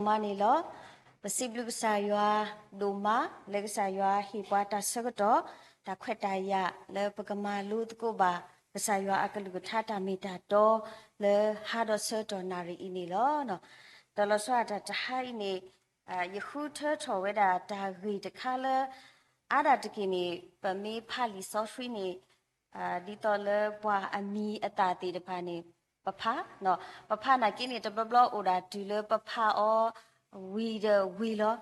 ဒိၣ်မးန့ၣ်လီၤ. ပစံးဘျုးကစၢ်ယွၤဒိၣ်မး လၢကစၢ်ယွၤဟ့ၣ်ပှၤတၢ်ဆၢကတီၢ် တၢ်ခွဲးတၢ်ယာ်လၢပကမၤလိသကိးဘၣ် ကစၢ်ယွၤအကလုၢ်ကထါတၢ်မ့ၢ်တၢ်တီ လၢဟါဒီးဆၢကတီၢ်နၣ်ရံၣ်အံၤန့ၣ်လီၤ. ဒီးလီၤဆီဒၣ်တၢ်တဟါအံၤန့ၣ် ယဃုထၢထီၣ်ဝဲဒၣ်တၢ်ဂ့ၢ်တခါလၢ အါဒၣ်တက့ၢ်န့ၣ် ပမ့ၢ်ဖးလံာ်စီဆှံန့ၣ် ဒ်သိးလၢပှၤအမံၤအသၣ်သ့ၣ်တဖၣ်န့ၣ် ပဖး, ပဖးနာ်က့န့ၣ် တဘျီဘျီအိၣ်ဒၣ်တုၤလၢပဖးအီၤဝံၤဒီးဝံၤလီၤ.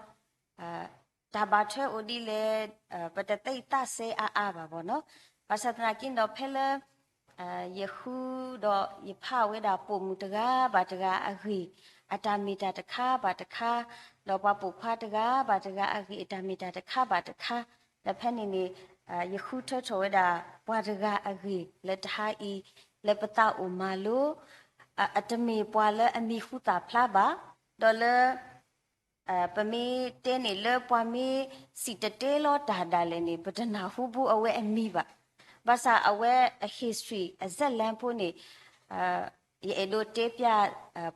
တၢ်ဘၣ်ထွဲအိၣ်ဒ်လဲၣ် ပတသ့ၣ်သးစဲအါအါဘၣ်ဘၣ်နီၤ. ဘၣ်ဆၣ်သနာ်က့ဒီး ဖဲလၢ ယဃုဒီးယဖးဝဲဒၣ်ပိာ်မုၣ်တဂၤဘၣ်တဂၤအဂ့ၢ် အတၢ်မ့ၢ်တၢ်တခါဘၣ်တခါ, ဒီးပှၤပိာ်ခွါတဂၤဘၣ်တဂၤအဂ့ၢ် အတၢ်မ့ၢ်တၢ်တခါဘၣ်တခါ, ဒီးဖဲန့ၣ်န့ၣ် ယဃုထၢထီၣ်ဝဲဒၣ်ပှၤတဂၤအဂ့ၢ်လၢတဟါအံၤ လၢပသးအိၣ်မၤလိ အတမ့ၢ်ပှၤလၢအမံၤဟူသၣ်ဖျါဘၣ်, ဒီးလၢ ပမ့ၢ်တဲန့ၣ်လၢပှၤမ့ၢ်စံၣ်တဲၤတဲလီၤတၢ်ဒၣ်လဲာ်န့ၣ် ပတနၢ်ဟူဘၣ်အဝဲအမံၤဘၣ်. ဘၣ်ဆၣ်အဝဲအ history အဇာတ်လမ်းဖိန့ၣ် ယအဲၣ်ဒိးတဲပျး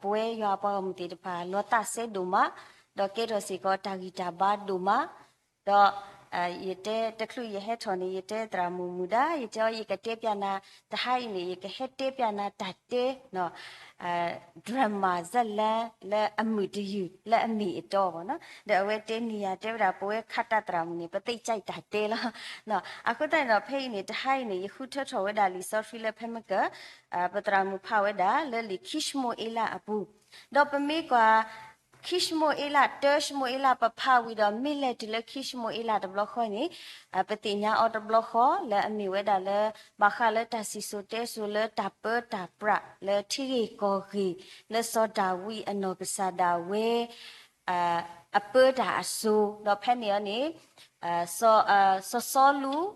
ပဝဲယွၤအပှၤဂီၢ်မုၢ်သ့ၣ်တဖၣ် လီၤသးစဲဒိၣ်မး, ဒီးကဲထီၣ်စ့ၢ်ကီးတၢ်ဂံၢ်တၢ်ဘါဒိၣ်မး, ဒီး ယတဲတချုးယဟဲထီၣ်န့ၣ် ယတဲသရၣ်မုၣ်မုၢ်ဒါ ယတဲအီၤ ယကတဲပျးနၤ တဟါအံၤန့ၣ် ယကဟဲတဲပျးနၤတၢ်တဲ drama ဇာတ်လမ်း လၢအမုာ်တယုၢ် လၢအမ့ၢ်အတီဘၣ်နီၤ. ဒီးအဝဲတဲန့ၢ်ယၤ တဲဝဲဒၣ် ပဝဲခးတၢ်သရၣ်မုၣ်န့ၣ် ပသ့ၣ်ကၠဲးတၢ်တဲလီၤ. အဃိသတးန့ၣ်ဒီး ဖဲအံၤန့ၣ် တဟါအံၤန့ၣ် ယဃုထၢထီၣ်ဝဲဒၣ်လံာ်စီဆှံလၢဖဲမ့ၢ်က ပသရၣ်မုၣ်ဖးဝဲဒၣ်လၢလံာ်ခံၡမူၤအ့လးအပူၤ, ဒီးပမ့ၢ်ကွၢ် ခံၡမူၤအ့လး တၢ ၡမူၤအ့လး ပဖးဝံၤဒီး မ့ၢ်လဲၤတုၤလၢ ခံၡမူၤအ့လးတဘျီဃီန့ၣ် ပသ့ၣ်ညါအီၤတဘျီဃီ လၢအမ့ၢ်ဝဲဒၣ်လၢ ဘၣ်ဃးလၢတၢ်စံၣ်စိၤတဲစိၤလၢတၢ်ပၢတၢ်ပြးလၢထံဂ့ၢ်ကီၢ်ဂ့ၢ် လၢစီၤဒၤဝံးအနီၢ်ကစၢ်ဒၣ်ဝဲ အပၢတၢ်အစိၤ, ဒီးဖဲန့ၣ်အီၤန့ၣ် စီၤစီလူး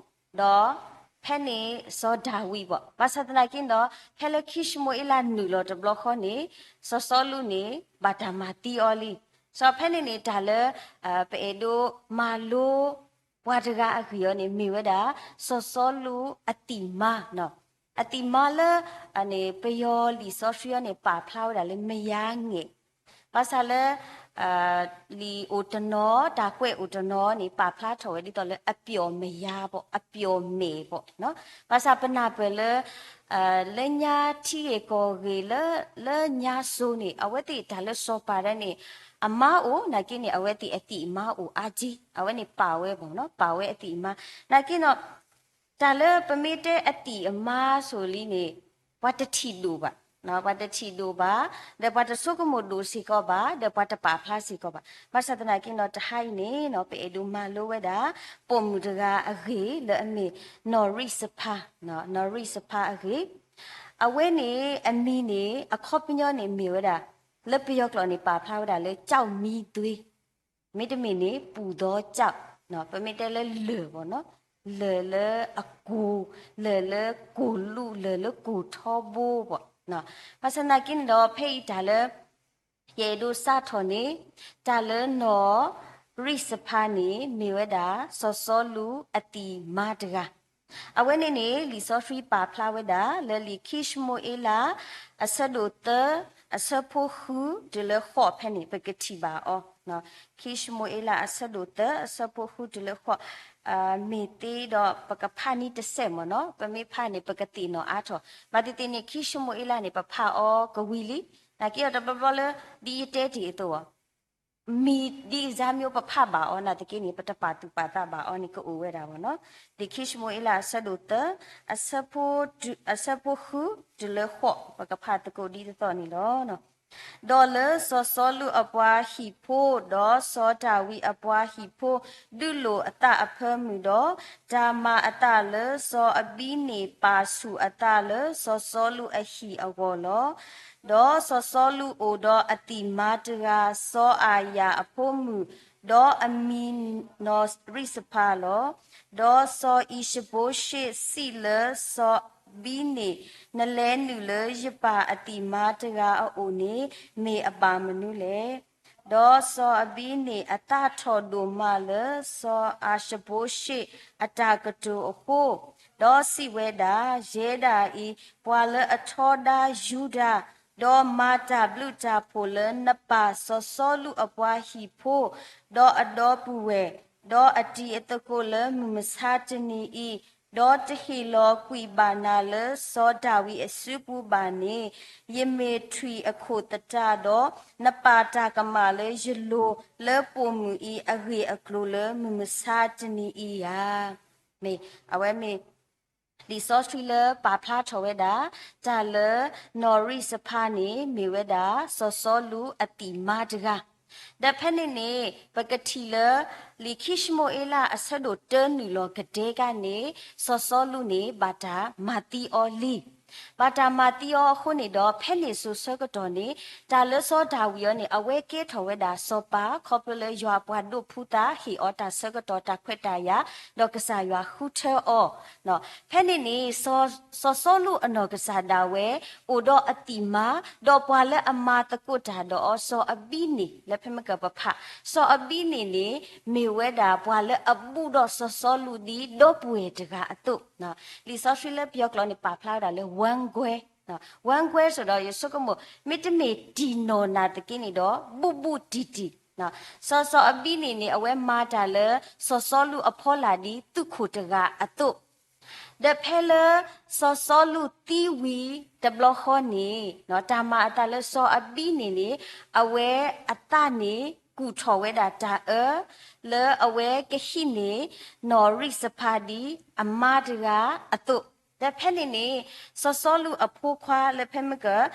ဒီးဖဲန့ၣ်စီၤဒၤဝံးဘၣ်. ဘၣ်ဆၣ်သနာ်က့ဒီး ဖဲလၢခံၡမူၤအ့လးနုာ်လီၤတဘျီဃီန့ၣ် စီၤစီလူးန့ၣ် ဘၣ်တၢ်မၤသံအီၤလံ. စီၤဖဲန့ၣ်န့ၣ် တၢ်လၢ ပအဲၣ်ဒိးမၤလိ ပှၤတဂၤအဂ့ၢ်အီၤန့ၣ် မ့ၢ်ဝဲဒၣ် စီၤစီလူးအသံၣ်မါ အသံၣ်မါလၢ န့ၣ် ပယီၤလံာ်စီဆှံအီၤန့ၣ် ပာ်ဖျါဝဲဒၣ်လၢ မယားငယ်, ဘၣ်ဆၣ်လၢ လံာ်အိၣ်တနီၤ တၢ်ကွဲးအိၣ်တနီၤန့ၣ် ပာ်ဖျါထီၣ်ဝဲဒ်သိးလၢ အပျီၣ်မယားဘၣ် အပျီၣ်မဲာ်ဘၣ်. ဘၣ်ဆၣ်ပနၢ်ပၢၢ်လၢ လၢညါထံဂ့ၢ်ကီၢ်ဂ့ၢ်လၢ လၢညါစိၤန့ၣ် အဝဲသ့ၣ်တၢ်လၢစီၤပၤဒၣ်န့ၣ် အမါအိၣ် နာ်က့န့ၣ် အဝဲသ့ၣ်အသံၣ်အမါအိၣ်အါက့, အဝဲန့ၣ်ပာ်ဝဲဘၣ်နီၤ ပာ်ဝဲအသံၣ်အမါ, နာ်က့နီၤ တၢ်လၢပမ့ၢ်တဲအသံၣ်အမါစိၤလံန့ၣ် ပှၤတထံၣ်ဒိၣ်ဘၣ်, ပှၤတထံၣ်ဒိၣ်ဘၣ်, ဒီးပှၤတဆိကမိၣ်ဒိၣ်စ့ၢ်ကီးဘၣ်, ဒီးပှၤတပာ်ဖျါစ့ၢ်ကီးဘၣ်. ဘၣ်ဆၣ်သနာ်က့နီၤ တဟါအံၤန့ၣ်နီၤ ပအဲၣ်ဒိးမၤလိဝဲဒၣ် ပိာ်မုၣ်တဂၤအဂ့ၢ်လၢအမ့ၢ် နီၢ်ရံၣ်စဖါ, နီၢ်ရံၣ်စဖါအဂ့ၢ်, အဝဲန့ၣ်အမံၤန့ၣ် အခီပညီန့ၣ်မ့ၢ်ဝဲဒၣ် လၢပယီၤကျိာ်န့ၣ် ပာ်ဖျါဝဲဒၣ်လၢ ကျောက်မီးသွေး မ့တမ့ၢ်န့ၣ် ပူၢ်သီကျောက်, ပမ့ၢ်တဲလၢလၢၢ်ဘၣ်နီၤ လၢၢ်လၢအကိၢ်, လၢၢ်လၢကိၢ်လူး, လၢၢ်လၢကိၢ်ထီဘိဘၣ်. ဘၣ်ဆၣ်သနာ်က့န့ၣ်ဒီး ဖဲအံၤတၢ်လၢ ယအဲၣ်ဒိးစးထီၣ်န့ၣ် တၢ်လၢနီၢ်ရံၣ်စဖါန့ၣ် မ့ၢ်ဝဲဒၣ် စီၤစီလူးအသံၣ်မါတဂၤ အဝဲန့ၣ်န့ၣ် လံာ်စီဆှံပာ်ဖျါဝဲဒၣ် လၢလံာ်ခံၡမူၤအ့လး အဆၢဒိၣ်သၢ အဆၢဖိဃုတုၤလၢဃိးဖဲန့ၣ် ပကထံၣ်ဘၣ်အီၤ. ခံၡမူၤအ့လး အဆၢဒိၣ်သၢ အဆၢဖိဃုတုၤလၢဃိး, မ့ၢ်သ့ဒီး ပကဖးန့ၢ်တစဲးမ့ၢ်နီၤ, ပမ့ၢ်ဖးန့ၣ် ပကသ့ၣ်နီၣ်အါထီၣ်. ဘၣ်သ့ၣ်သ့ၣ်န့ၣ် ခံၡမူၤအ့လးန့ၣ် ပဖးအီၤကဝံၤလံ, နာ်က့အီၤတဘျီဘျီလၢ ဒ်ယတဲတ့ၢ်အသိး မံၤဒ်အံၤ မ့ၢ်ပဖးဘၣ်အီၤနာ်သက့န့ၣ် ပတပာ်သူၣ်ပာ်သးဘၣ်အီၤန့ၣ် ကအိၣ်ဝဲဒၣ်ဘၣ်နီၤ. လံာ်ခံၡမူၤအ့လး အဆၢဒိၣ်သၢ အဆၢဖိ အဆၢဖိဃုတုၤလၢဃိး ပကဖးသကိးဒ်သိးသိးန့ၣ်လီၤ. ဒီးလၢစီၤစီလူးအပှၤဟံၣ်ဖိ ဒီးစီၤဒၤဝံးအပှၤဟံၣ်ဖိ ဒုးလိာ်အသးအဖၢမုၢ်ဒီး တၢ်မၤအသးလၢစီၤအဘံၤန့ၣ် ပာ်ဆူၣ်အသးလၢစီၤစီလူးအဟံၣ်အဂီၢ်လီၤ. ဒီးစီၤစီလူးအိၣ်ဒီးအသံၣ်မါတဂၤ စီၤအၤယၤအဖိမုၣ်, ဒီးအမံၤနီၢ်ရံၣ်စဖါလီၤ. ဒီးစီၤအံၤၡဘိၤၡ့ၣ်စံးလၢစီၤအဘံၤန့ၣ်, နလဲၤနုာ်လၢယပၢ်အသံၣ်မါတဂၤအအိၣ်န့ၣ် မ့ၢ်အဘၣ်မနုၤလဲၣ်. ဒီးစီၤအဘံၤန့ၣ်အသးထီၣ်ဒိၣ်မးလၢစီၤအၤၡဘိၤၡ့ၣ်အတၢ်ကတိၤအဃိ, ဒီးစံးဝဲဒၣ်, ယဲဒၣ်အံၤ ပှၤလၢအထီဒါယူဒၤ ဒီးမၤတၢ်ဘျုးတၢ်ဖှိၣ်လၢနပၢ်စီၤစီလူးအပှၤဟံၣ်ဖိ, ဒီးအဒီပုၢ်ဝဲၢ်, ဒီးအတံၤအသကိးလၢမုၢ်မဆါတနံၤအံၤ, ဒီးတဟ့ၣ်လီၤကွံာ်ဘၣ်နၤလၢစီၤဒၤဝံးအစုပူၤဘၣ်န့ၣ်, ယမ့ၢ်ထွံၣ်အခိၣ်သတးဒီး, နပာ်တၢ်ကမၣ်လၢယလိၤလၢပိာ်မုၣ်အံၤအဂ့ၢ်အကျိၤလၢမုၢ်မဆါတနံၤအံၤဧါ. မ့ၢ်, အဝဲမ့ၢ် လံာ်စီဆှံလၢပာ်ဖျါထီၣ်ဝဲဒၣ် တၢ်လၢနီၢ်ရံၣ်စဖါန့ၣ် မ့ၢ်ဝဲဒၣ်စီၤစီလူးအသံၣ်မါတဂၤ, ဒီးဖဲန့ၣ်န့ၣ် ပကထံၣ်လၢ လံာ်ခံၡမူၤအ့လးအဆၢဒိၣ်တၢနုာ်လီၤကဒဲကန့ၣ် စီၤစီလူးန့ၣ် ဘၣ်တၢ်မၤသံအီၤလံ. ဘၣ်တၢ်မၤသံအီၤအဃိန့ၣ်ဒီး ဖဲန့ၣ်စိၤဆၢကတီၢ်န့ၣ် တၢ်လၢစီၤဒၤဝံးအံၤန့ၣ် အဝဲကဲထီၣ်ဝဲဒၣ်စီၤပၤ ခီဖျိလၢယွၤအပှၤဒိးဖှူသး ဟ့ၣ်အီၤတၢ်ဆၢကတီၢ်တၢ်ခွဲးတၢ်ယာ်, ဒီးကစၢ်ယွၤဃုထၢအီၤ ဖဲန့ၣ်န့ၣ် စီၤစီလူးအနီၢ်ကစၢ်ဒၣ်ဝဲ အိၣ်ဒီးအသံၣ်မါ, ဒီးပှၤလၢအမၤသကိးတၢ်ဒီးအီၤ စီၤအဘံန့ၣ် လၢဖဲမ့ၢ်ကပဖး, စီၤအဘံန့ၣ်န့ၣ် မ့ၢ်ဝဲဒၣ်ပှၤလၢအဘူၣ်ဒီးစီၤစီလူးဒ်ဒီပုၢ်ဝဲၢ်တဂၤအသိး, လံာ်စီဆှံလၢပယီၤကျိာ်န့ၣ် ပာ်ဖျါဝဲဒၣ်လၢ ဝၢကွဲ, ဝၢကွဲ ဆိုတော့ ယဆိကမိၣ် မ့တမ့ၢ်တံၢ်နီၢ်နၤသက့န့ၣ်ဒီး ဘူးဘူးတံၢ်တံၢ်, စီၤစီၤအဘံန့ၣ်န့ၣ် အဝဲမၤတၢ်လၢစီၤစီလူးအဖီလာ်ဒ်သုးခိၣ်တဂၤအသိး, ဒီးဖဲလၢစီၤစီလူးသံဝံၤတဘျီဃီန့ၣ် တၢ်မၤအသးလၢစီၤအဘံန့ၣ်န့ၣ် အဝဲအသးန့ၣ်ကူၣ်ထီၣ်ဝဲဒၣ်တၢ်အၢ လၢအဝဲကဟံးန့ၢ် နီၢ်ရံၣ်စဖါဒ်အမါတဂၤအသိး, ဒီးဖဲန့ၣ်န့ၣ် စီၤစီလူးအဖိခွါလၢဖဲမ့ၢ်က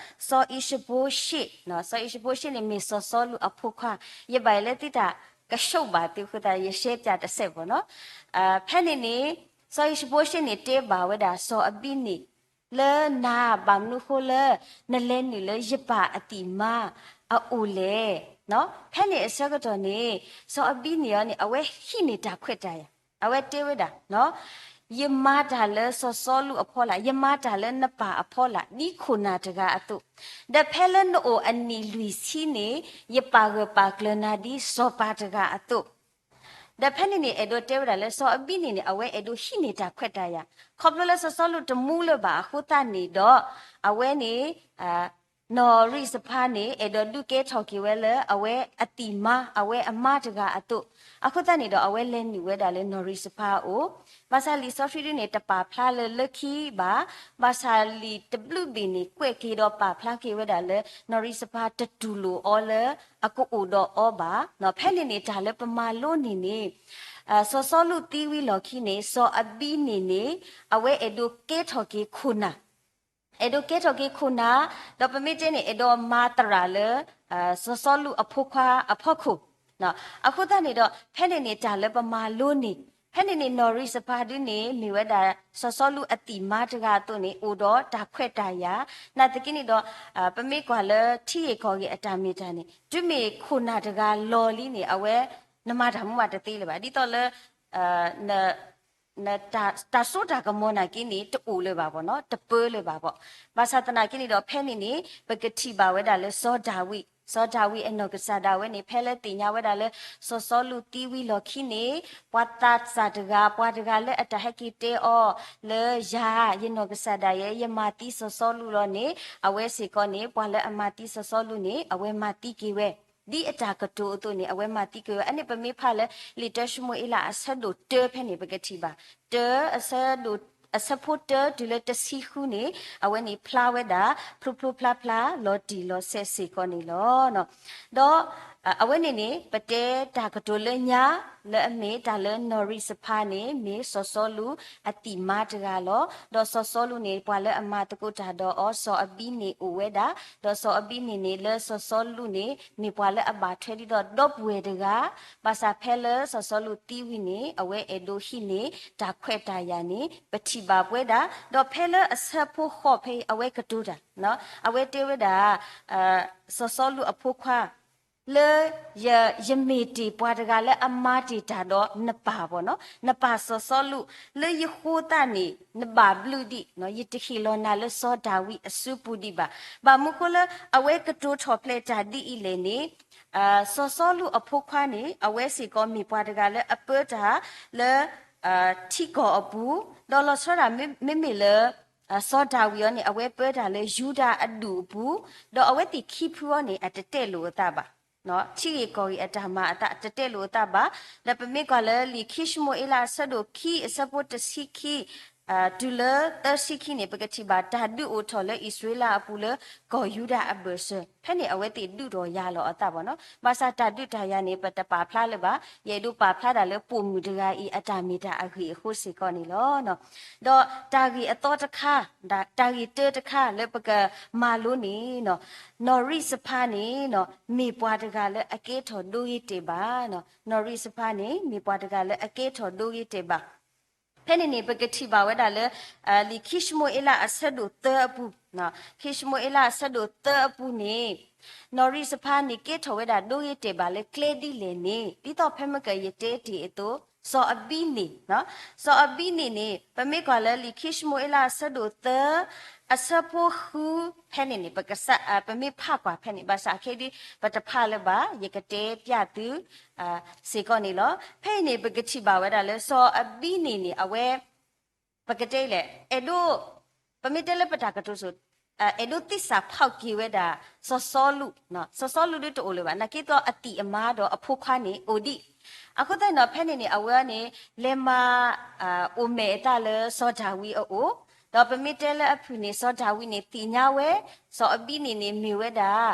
စီၤအံၡဘိရှ့, စီၤအံၡဘိရှ့န့ၣ်မ့ၢ်စီၤစီလူးအဖိခွါ, ယဘၣ်ယလဲၤသုတၢ်ကဆူးဘၣ်သုအဃိသတး ယရှဲပၠးတစဲးဖိနီၤ, ဖဲန့ၣ်န့ၣ် စီၤအံၡဘိရှ့န့ၣ်တဲဘၣ်ဝဲဒၣ်စီၤအဘံန့ၣ် လၢနၤဘၣ်မနုၤဃိလၢ နလဲၤနုာ်လၢယပၢ်အသံၣ်မါအအိၣ်လဲၣ်. ဖဲန့ၣ်အဆၢကတီၢ်န့ၣ် စီၤအဘံန့ၣ်အီၤန့ၣ် အဝဲဟံးန့ၢ်တၢ်ခွဲးတၢ်ယာ်, အဝဲတဲဝဲဒၣ် ယမၤတၢ်လၢစီၤစီလူးအဖီလာ်, ယမၤတၢ်လၢနပၢ်အဖီလာ် ဒ်ခိၣ်နၢ်တဂၤအသိး, ဒီးဖဲလၢနအိၣ်အနံၣ်လွံၢ်ဆံန့ၣ် ယပာ်ဂၢၢ်ပာ်ကျၢၤနၤဒ်စီၤပၤတဂၤအသိး, ဒီးဖဲန့ၣ်န့ၣ် အဲၣ်ဒိးတဲဝဲဒၣ်လၢစီၤအဘံန့ၣ်န့ၣ် အဝဲအဲၣ်ဒိးဟံးန့ၢ်တၢ်ခွဲးတၢ်ယာ်, ခီဖျိလၢစီၤစီလူးတမူလၢၤဘၣ်အဃိသတးန့ၣ်ဒီး အဝဲန့ၣ် နီၢ်ရံၣ်စဖါန့ၣ် အဲၣ်ဒိးဒုးကဲထီၣ်က့ၤဝဲလၢအဝဲအသံၣ်မါ အဝဲအမါတဂၤအသိး, အဃိသတးန့ၣ်ဒီး အဝဲလဲၤနုာ်ဝဲဒၣ်လၢနီၢ်ရံၣ်စဖါအအိၣ်, ဘၣ်ဆၣ်လံာ်စီဆှံဒ်န့ၣ် တပာ်ဖျါလၢလၢခံဘၣ်, ဘၣ်ဆၣ်လံာ်တဘျုးဘ့ၣ်န့ၣ် ကွဲးက့ၤဒီးပာ်ဖျါက့ၤဝဲဒၣ်လၢ နီၢ်ရံၣ်စဖါတတူၢ်လိာ်အီၤလၢအကအိၣ်ဒီးအီၤဘၣ်, ဖဲန့ၣ်န့ၣ် တၢ်လၢပမၤလိန့ၢ်န့ၣ် စီၤစီလူးသံဝံၤလီၢ်ခံန့ၣ် စီၤအဘံန့ၣ်န့ၣ် အဝဲအဲၣ်ဒိးကဲထီၣ်က့ၤခိၣ်နၢ်, အဲၣ်ဒိးကဲထီၣ်က့ၤခိၣ်နၢ်, ဒီးပမ့ၢ်တဲန့ၣ် အဲၣ်ဒိးမၤသရၣ်လၢ စီၤစီလူးအဖိခွါအဖီခိၣ်, အဃိသတးန့ၣ်ဒီး ဖဲန့ၣ်န့ၣ် တၢ်လၢပမၤလိန့ၢ်, ဖဲန့ၣ်န့ၣ် နီၢ်ရံၣ်စဖါဒ်န့ၣ် မ့ၢ်ဝဲဒၣ် စီၤစီလူးအသံၣ်မါတဂၤအသိးန့ၣ် အိၣ်ဒီးတၢ်ခွဲးတၢ်ယာ်, နာ်သက့န့ၣ်ဒီး ပမ့ၢ်ကွၢ်လၢထံဂ့ၢ်ကီၢ်ဂ့ၢ်အတၢ်မ့ၢ်တၢ်န့ၣ် တုၤမ့ၢ်ခိၣ်နၢ်တဂၤလီၤလံန့ၣ် အဝဲ နမၤတၢ်မူဘၣ်တသ့လၢၤဘၣ်, ဒ်သိးလၢ န တၢ်စိတၢ်ကမီၤနာ်က့န့ၣ် တအိၣ်လၢၤဘၣ်ဘၣ်နီၤ, တပၢလၢၤဘၣ်ဘၣ်. ဘၣ်ဆၣ်သနာ်က့န့ၣ်ဒီး ဖဲန့ၣ်န့ၣ် ပကထံၣ်ဘၣ်ဝဲဒၣ်လၢစီၤဒၤဝံး, စီၤဒၤဝံးအနီၢ်ကစၢ်ဒၣ်ဝဲန့ၣ် ဖဲလၢသ့ၣ်ညါဝဲဒၣ်လၢ စီၤစီလူးသံဝံၤလီၢ်ခံန့ၣ် ပှၤသးစၢ်တဂၤ ပှၤတဂၤလၢအတၢ်ဟဲက့ၤတဲအီၤလၢယၤ ယနီၢ်ကစၢ်ဒၣ်ယဲ ယမၤသံစီၤစီလူးလီၤန့ၣ် အဝဲစ့ၢ်ကီးန့ၣ် ပှၤလၢအမၤသံစီၤစီလူးန့ၣ် အဝဲမၤသံက့ၤဝဲ ဒ်အတၢ်ကတိၤအသိးန့ၣ် အဝဲမၤသံက့ၤဝဲ. အန့ၣ်ပမ့ၢ်ဖးလၢ လံာ်တၢၡမူၤအ့လးအဆၢဒိၣ်တၢဖဲန့ၣ် ပကထံၣ်ဘၣ် တၢ အဆၢဒိၣ် အဆၢဖိတၢတုၤလၢတဆံဃုန့ၣ် အဝဲန့ၣ်ဖျါဝဲဒၣ် ဖျိဖျိဖျါဖျါ လီၤတံၢ်လီၤဆဲးစ့ၢ်ကီးန့ၣ်လီၤ. ဒီးအဝဲန့ၣ်န့ၣ် ပတဲတၢ်ကတိၤလၢညါ လၢအမ့ၢ်တၢ်လၢနီၢ်ရံၣ်စဖါန့ၣ် မ့ၢ်စီၤစီလူးအသံၣ်မါတဂၤလီၤ. ဒီးစီၤစီလူးန့ၣ် ပှၤလၢအမၤသကိးတၢ်ဒီးအီၤ စီၤအဘံန့ၣ်အိၣ်ဝဲဒၣ်, ဒီးစီၤအဘံန့ၣ်န့ၣ် လၢစီၤစီလူးန့ၣ် မ့ၢ်ပှၤလၢအဘၣ်ထွဲဒ်သိးဒီပုၢ်ဝဲၢ်တဂၤ, ဘၣ်ဆၣ်ဖဲလၢစီၤစီလူးသံဝံၤန့ၣ် အဝဲအဲၣ်ဒိးဟံးန့ၢ်တၢ်ခွဲးတၢ်ယာ်န့ၣ် ပထံၣ်ဘၣ်ပဝဲဒၣ်, ဒီးဖဲလၢအဆၢဖိဃိးဖဲအံၤ အဝဲကတိၤတၢ်, အဝဲတဲဝဲဒၣ် စီၤစီလူးအဖိခွါ လၢ ယမ့ၢ်တ့ၢ်ပှၤတဂၤလၢအမၤတ့ၢ်တၢ်ဒီးနပၢ်ဘၣ်နီၤ, နပၢ်စီၤစီလူး လၢယဃိသတးန့ၣ် နဘၣ်ဘျုးဒံး, ယတဟ့ၣ်လီၤနၤလၢစီၤဒၤဝံးအစုပူၤဒံးဘၣ်. ဘၣ်မနုၤဃိလၢအဝဲကတိၤထီၣ်ဖျဲးတၢ်ဒ်အံၤလဲၣ်န့ၣ် စီၤစီလူးအဖိခွါန့ၣ် အဝဲစ့ၢ်ကီးမ့ၢ်ပှၤတဂၤလၢအပၢတၢ်လၢ ထံကီၢ်အပူၤ, ဒီးလီၤဆီဒၣ်မ့မ့ၢ်လၢ စီၤဒၤဝံးအံၤန့ၣ် အဝဲပၢတၢ်လၢယူဒၤအဒူၣ်အပူၤ, ဒီးအဝဲသ့ၣ်ခံဖုအံၤန့ၣ် အတတဲာ်လိာ်အသးဘၣ်. ထံဂ့ၢ်ကီၢ်ဂ့ၢ်အတၢ်မၤအသး တတဲာ်လိာ်အသးဘၣ်. ဒီးပမ့ၢ်ကွၢ်လၢလံာ်ခံၡမူၤအ့လးအဆၢဒိၣ်ခံ အဆၢဖိတဆံခံ တုၤလၢသၢဆံခံန့ၣ် ပကထံၣ်ဘၣ်တၢ်ဒုးအိၣ်ထီၣ်လၢအံၣ်စရ့လးအပူၤလၢကီၢ်ယူဒၤအဘၢၣ်စၢၤ, ဖဲန့ၣ်အဝဲသ့ၣ်ဒုးဒီးယၤလီၤအသးဘၣ်နီၤ. ဘၣ်ဆၣ်တၢ်ဒုးတၢ်ယၤန့ၣ် ပတပာ်ဖျါလၢၤဘၣ်, ယအဲၣ်ဒိးပာ်ဖျါဒၣ်လၢပိာ်မုၣ်တဂၤအံၤ အတၢ်မ့ၢ်တၢ်အဂ့ၢ်အဃိစ့ၢ်ကီးန့ၣ်လီၤ. ဒီးတၢ်ဂ့ၢ်အသီတခါ, တၢ်ဂ့ၢ်တၢတခါလၢပကမၤလိန့ၣ် နီၢ်ရံးစဖါန့ၣ် မ့ၢ်ပှၤတဂၤလၢအကဲထီၣ်ဒိဂ့ၤတဲာ်ဘၣ်. နီၢ်ရံးစဖါန့ၣ် မ့ၢ်ပှၤတဂၤလၢအကဲထီၣ်ဒိဂ့ၤတဲာ်ဘၣ်. ဖဲန့ၣ်န့ၣ် ပကထံၣ်ဘၣ်ဝဲဒၣ်လၢ လံာ်ခံၡမူၤအ့လးအဆၢဒိၣ်သၢအပူၤ, ခံၡမူၤအ့လးအဆၢဒိၣ်သၢအပူၤန့ၣ် နီၢ်ရံးစဖါန့ၣ် ကဲထီၣ်ဝဲဒၣ်ဒိဂ့ၤတဲာ်ဘၣ်လၢကျဲဒ်လဲၣ်န့ၣ် ဒ်သိးဖဲမ့ၢ်ကယတဲတ့ၢ်အသိး စီၤအဘံန့ၣ်, စီၤအဘံန့ၣ်န့ၣ် ပမ့ၢ်ကွၢ်လၢလံာ်ခံၡမူၤအ့လးအဆၢဒိၣ်သၢ အဆၢဖိဃု ဖဲန့ၣ်န့ၣ် ပကစး ပမ့ၢ်ဖးကွၢ်ဖဲန့ၣ် ဘၣ်ဆၣ်ခဲဒ် ပတဖးလၢၤဘၣ် ယကတဲပျၢ်သု စ့ၢ်ကီးန့ၣ်လီၤ. ဖဲအံၤန့ၣ် ပကထံၣ်ဘၣ်ဝဲဒၣ်လၢစီၤအဘံန့ၣ်န့ၣ် အဝဲ ပကတဲလဲၣ် အဲၣ်ဒိး ပမ့ၢ်တဲလၢပတၢ်ကတိၤစိၤ အဲၣ်ဒိးသ့ၣ်စးဖီၣ်က့ၤဝဲဒၣ် စီၤစီလူး, စီၤစီလူးဒ်တအိၣ်လၢၤဘၣ် နာ်က့သီးအသံၣ်အမါဒီးအဖိခွါန့ၣ်အိၣ်ဒံး. အဃိသတးန့ၣ်ဒီး ဖဲန့ၣ်န့ၣ် အဝဲန့ၣ် လဲၤမၤ အိၣ်မဲာ်အသးလၢစီၤဒၤဝံးအအိၣ်, ဒီးပမ့ၢ်တဲလၢအဖုၣ်န့ၣ် စီၤဒၤဝံးန့ၣ် သ့ၣ်ညါဝဲ စီၤအဘံန့ၣ်န့ၣ် မ့ၢ်ဝဲဒၣ်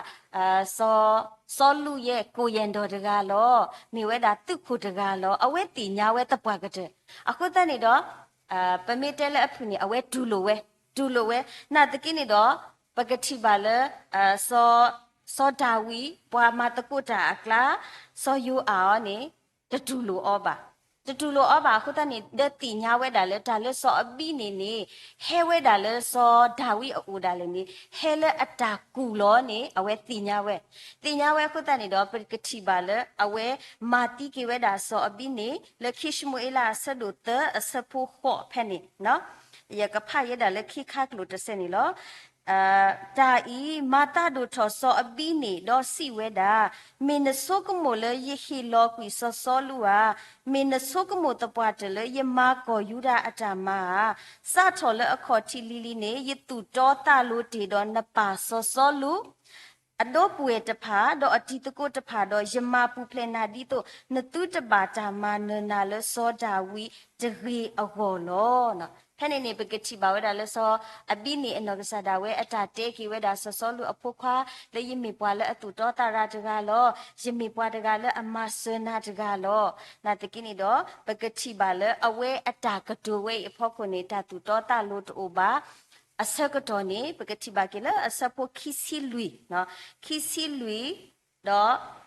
စီၤစီလူးယဲၢ်ကိၣ်ယဲၢ်ဒီၣ်တဂၤလီၤ, မ့ၢ်ဝဲဒၣ်သုးခိၣ်တဂၤလီၤ, အဝဲသ့ၣ်ညါဝဲသပှၢ်ကတၢၢ်. အဃိသတးန့ၣ်ဒီး ပမ့ၢ်တဲလၢအဖုၣ်န့ၣ် အဝဲတူၢ်လိာ်ဝဲ, တူၢ်လိာ်ဝဲ, နာ်သက့န့ၣ်ဒီး ပကထံၣ်ဘၣ်လၢ စီၤ စီၤဒၤဝံး ပှၤမၤသကိးတၢ်အကျါ စီၤယိၤအၣ်အံၤန့ၣ် တတူၢ်လိာ်အီၤဘၣ်. တတူၢ်လိာ်အီၤဘၣ်အဃိသတးန့ၣ် ဒီးသ့ၣ်ညါဝဲဒၣ်လၢတၢ်လၢစီၤအဘံန့ၣ်န့ၣ် ဟဲဝဲဒၣ်လၢစီၤဒၤဝံးအအိၣ်ဒၣ်လဲာ်န့ၣ် ဟဲလၢအတၢ်ကူၣ်လီၤန့ၣ် အဝဲသ့ၣ်ညါဝဲ. သ့ၣ်ညါဝဲအဃိသတးန့ၣ်ဒီး ပကထံၣ်ဘၣ်လၢအဝဲမၤသံက့ၤဝဲဒၣ်စီၤအဘံန့ၣ် လၢခံၡမူၤအ့လးအဆၢဒိၣ်သၢအဆၢဖိဃိးဖဲန့ၣ် ယကဖးယဲဒၣ်လၢခံခါကျိၤတစဲးန့ၣ်လီၤ. တၢ်အံၤမၤသးဒိၣ်ထီၣ်စီၤအဘံန့ၣ်ဒီးစံးဝဲဒၣ်, မ့ၢ်နဆိကမိၣ်လၢယဟ့ၣ်လီၤကွံာ်စီၤစီလူးဧါ, မ့ၢ်နဆိကမိၣ်သပှၢ်တၢၢ်လၢယမၤကီၢ်ယူဒၤအတၢ်မၤဧါ. စးထီၣ်လၢအခီၣ်ထံးလံၤလံၤန့ၣ် ယသူၣ်တီသးလိၤတ့ၢ်ဒီးနပၢ်စီၤစီလူး အဒိပှဲၤတဖၣ် ဒီးအတံၤသကိးတဖၣ်ဒီး ယမၤပူၤဖျဲးနၤဒ်သိး နသုတဘၣ်တၢ်မၤနၢၤနၤလၢစီၤဒၤဝံးတဂ့ၤအဂီၢ်လီၤ. ဖဲန့ၣ်န့ၣ် ပကထံၣ်ဘၣ်ဝဲဒၣ်လၢစီၤအဘံန့ၣ် အနီၢ်ကစၢ်ဒၣ်ဝဲအတၢ်တဲက့ၤဝဲဒၣ်စီၤစီလူးအဖိခွါ လၢယမ့ၢ်ပှၤလၢအသူၣ်တီသးရၤတဂၤလီၤ. ယမ့ၢ်ပှၤတဂၤလၢအမၤစၢၤနၤတဂၤလီၤ. နာ်သက့န့ၣ်ဒီး ပကထံၣ်ဘၣ်လၢအဝဲအတၢ်ကတိၤဝဲအံၤအဖီခိၣ်န့ၣ် တၢ်သူၣ်တီသးလိၤတအိၣ်ဘၣ်. အဆၢကတီၢ်န့ၣ် ပကထံၣ်ဘၣ်က့ၤလၢအဆၢဖိခံဆံလွံၢ်, ခံဆံလွံၢ်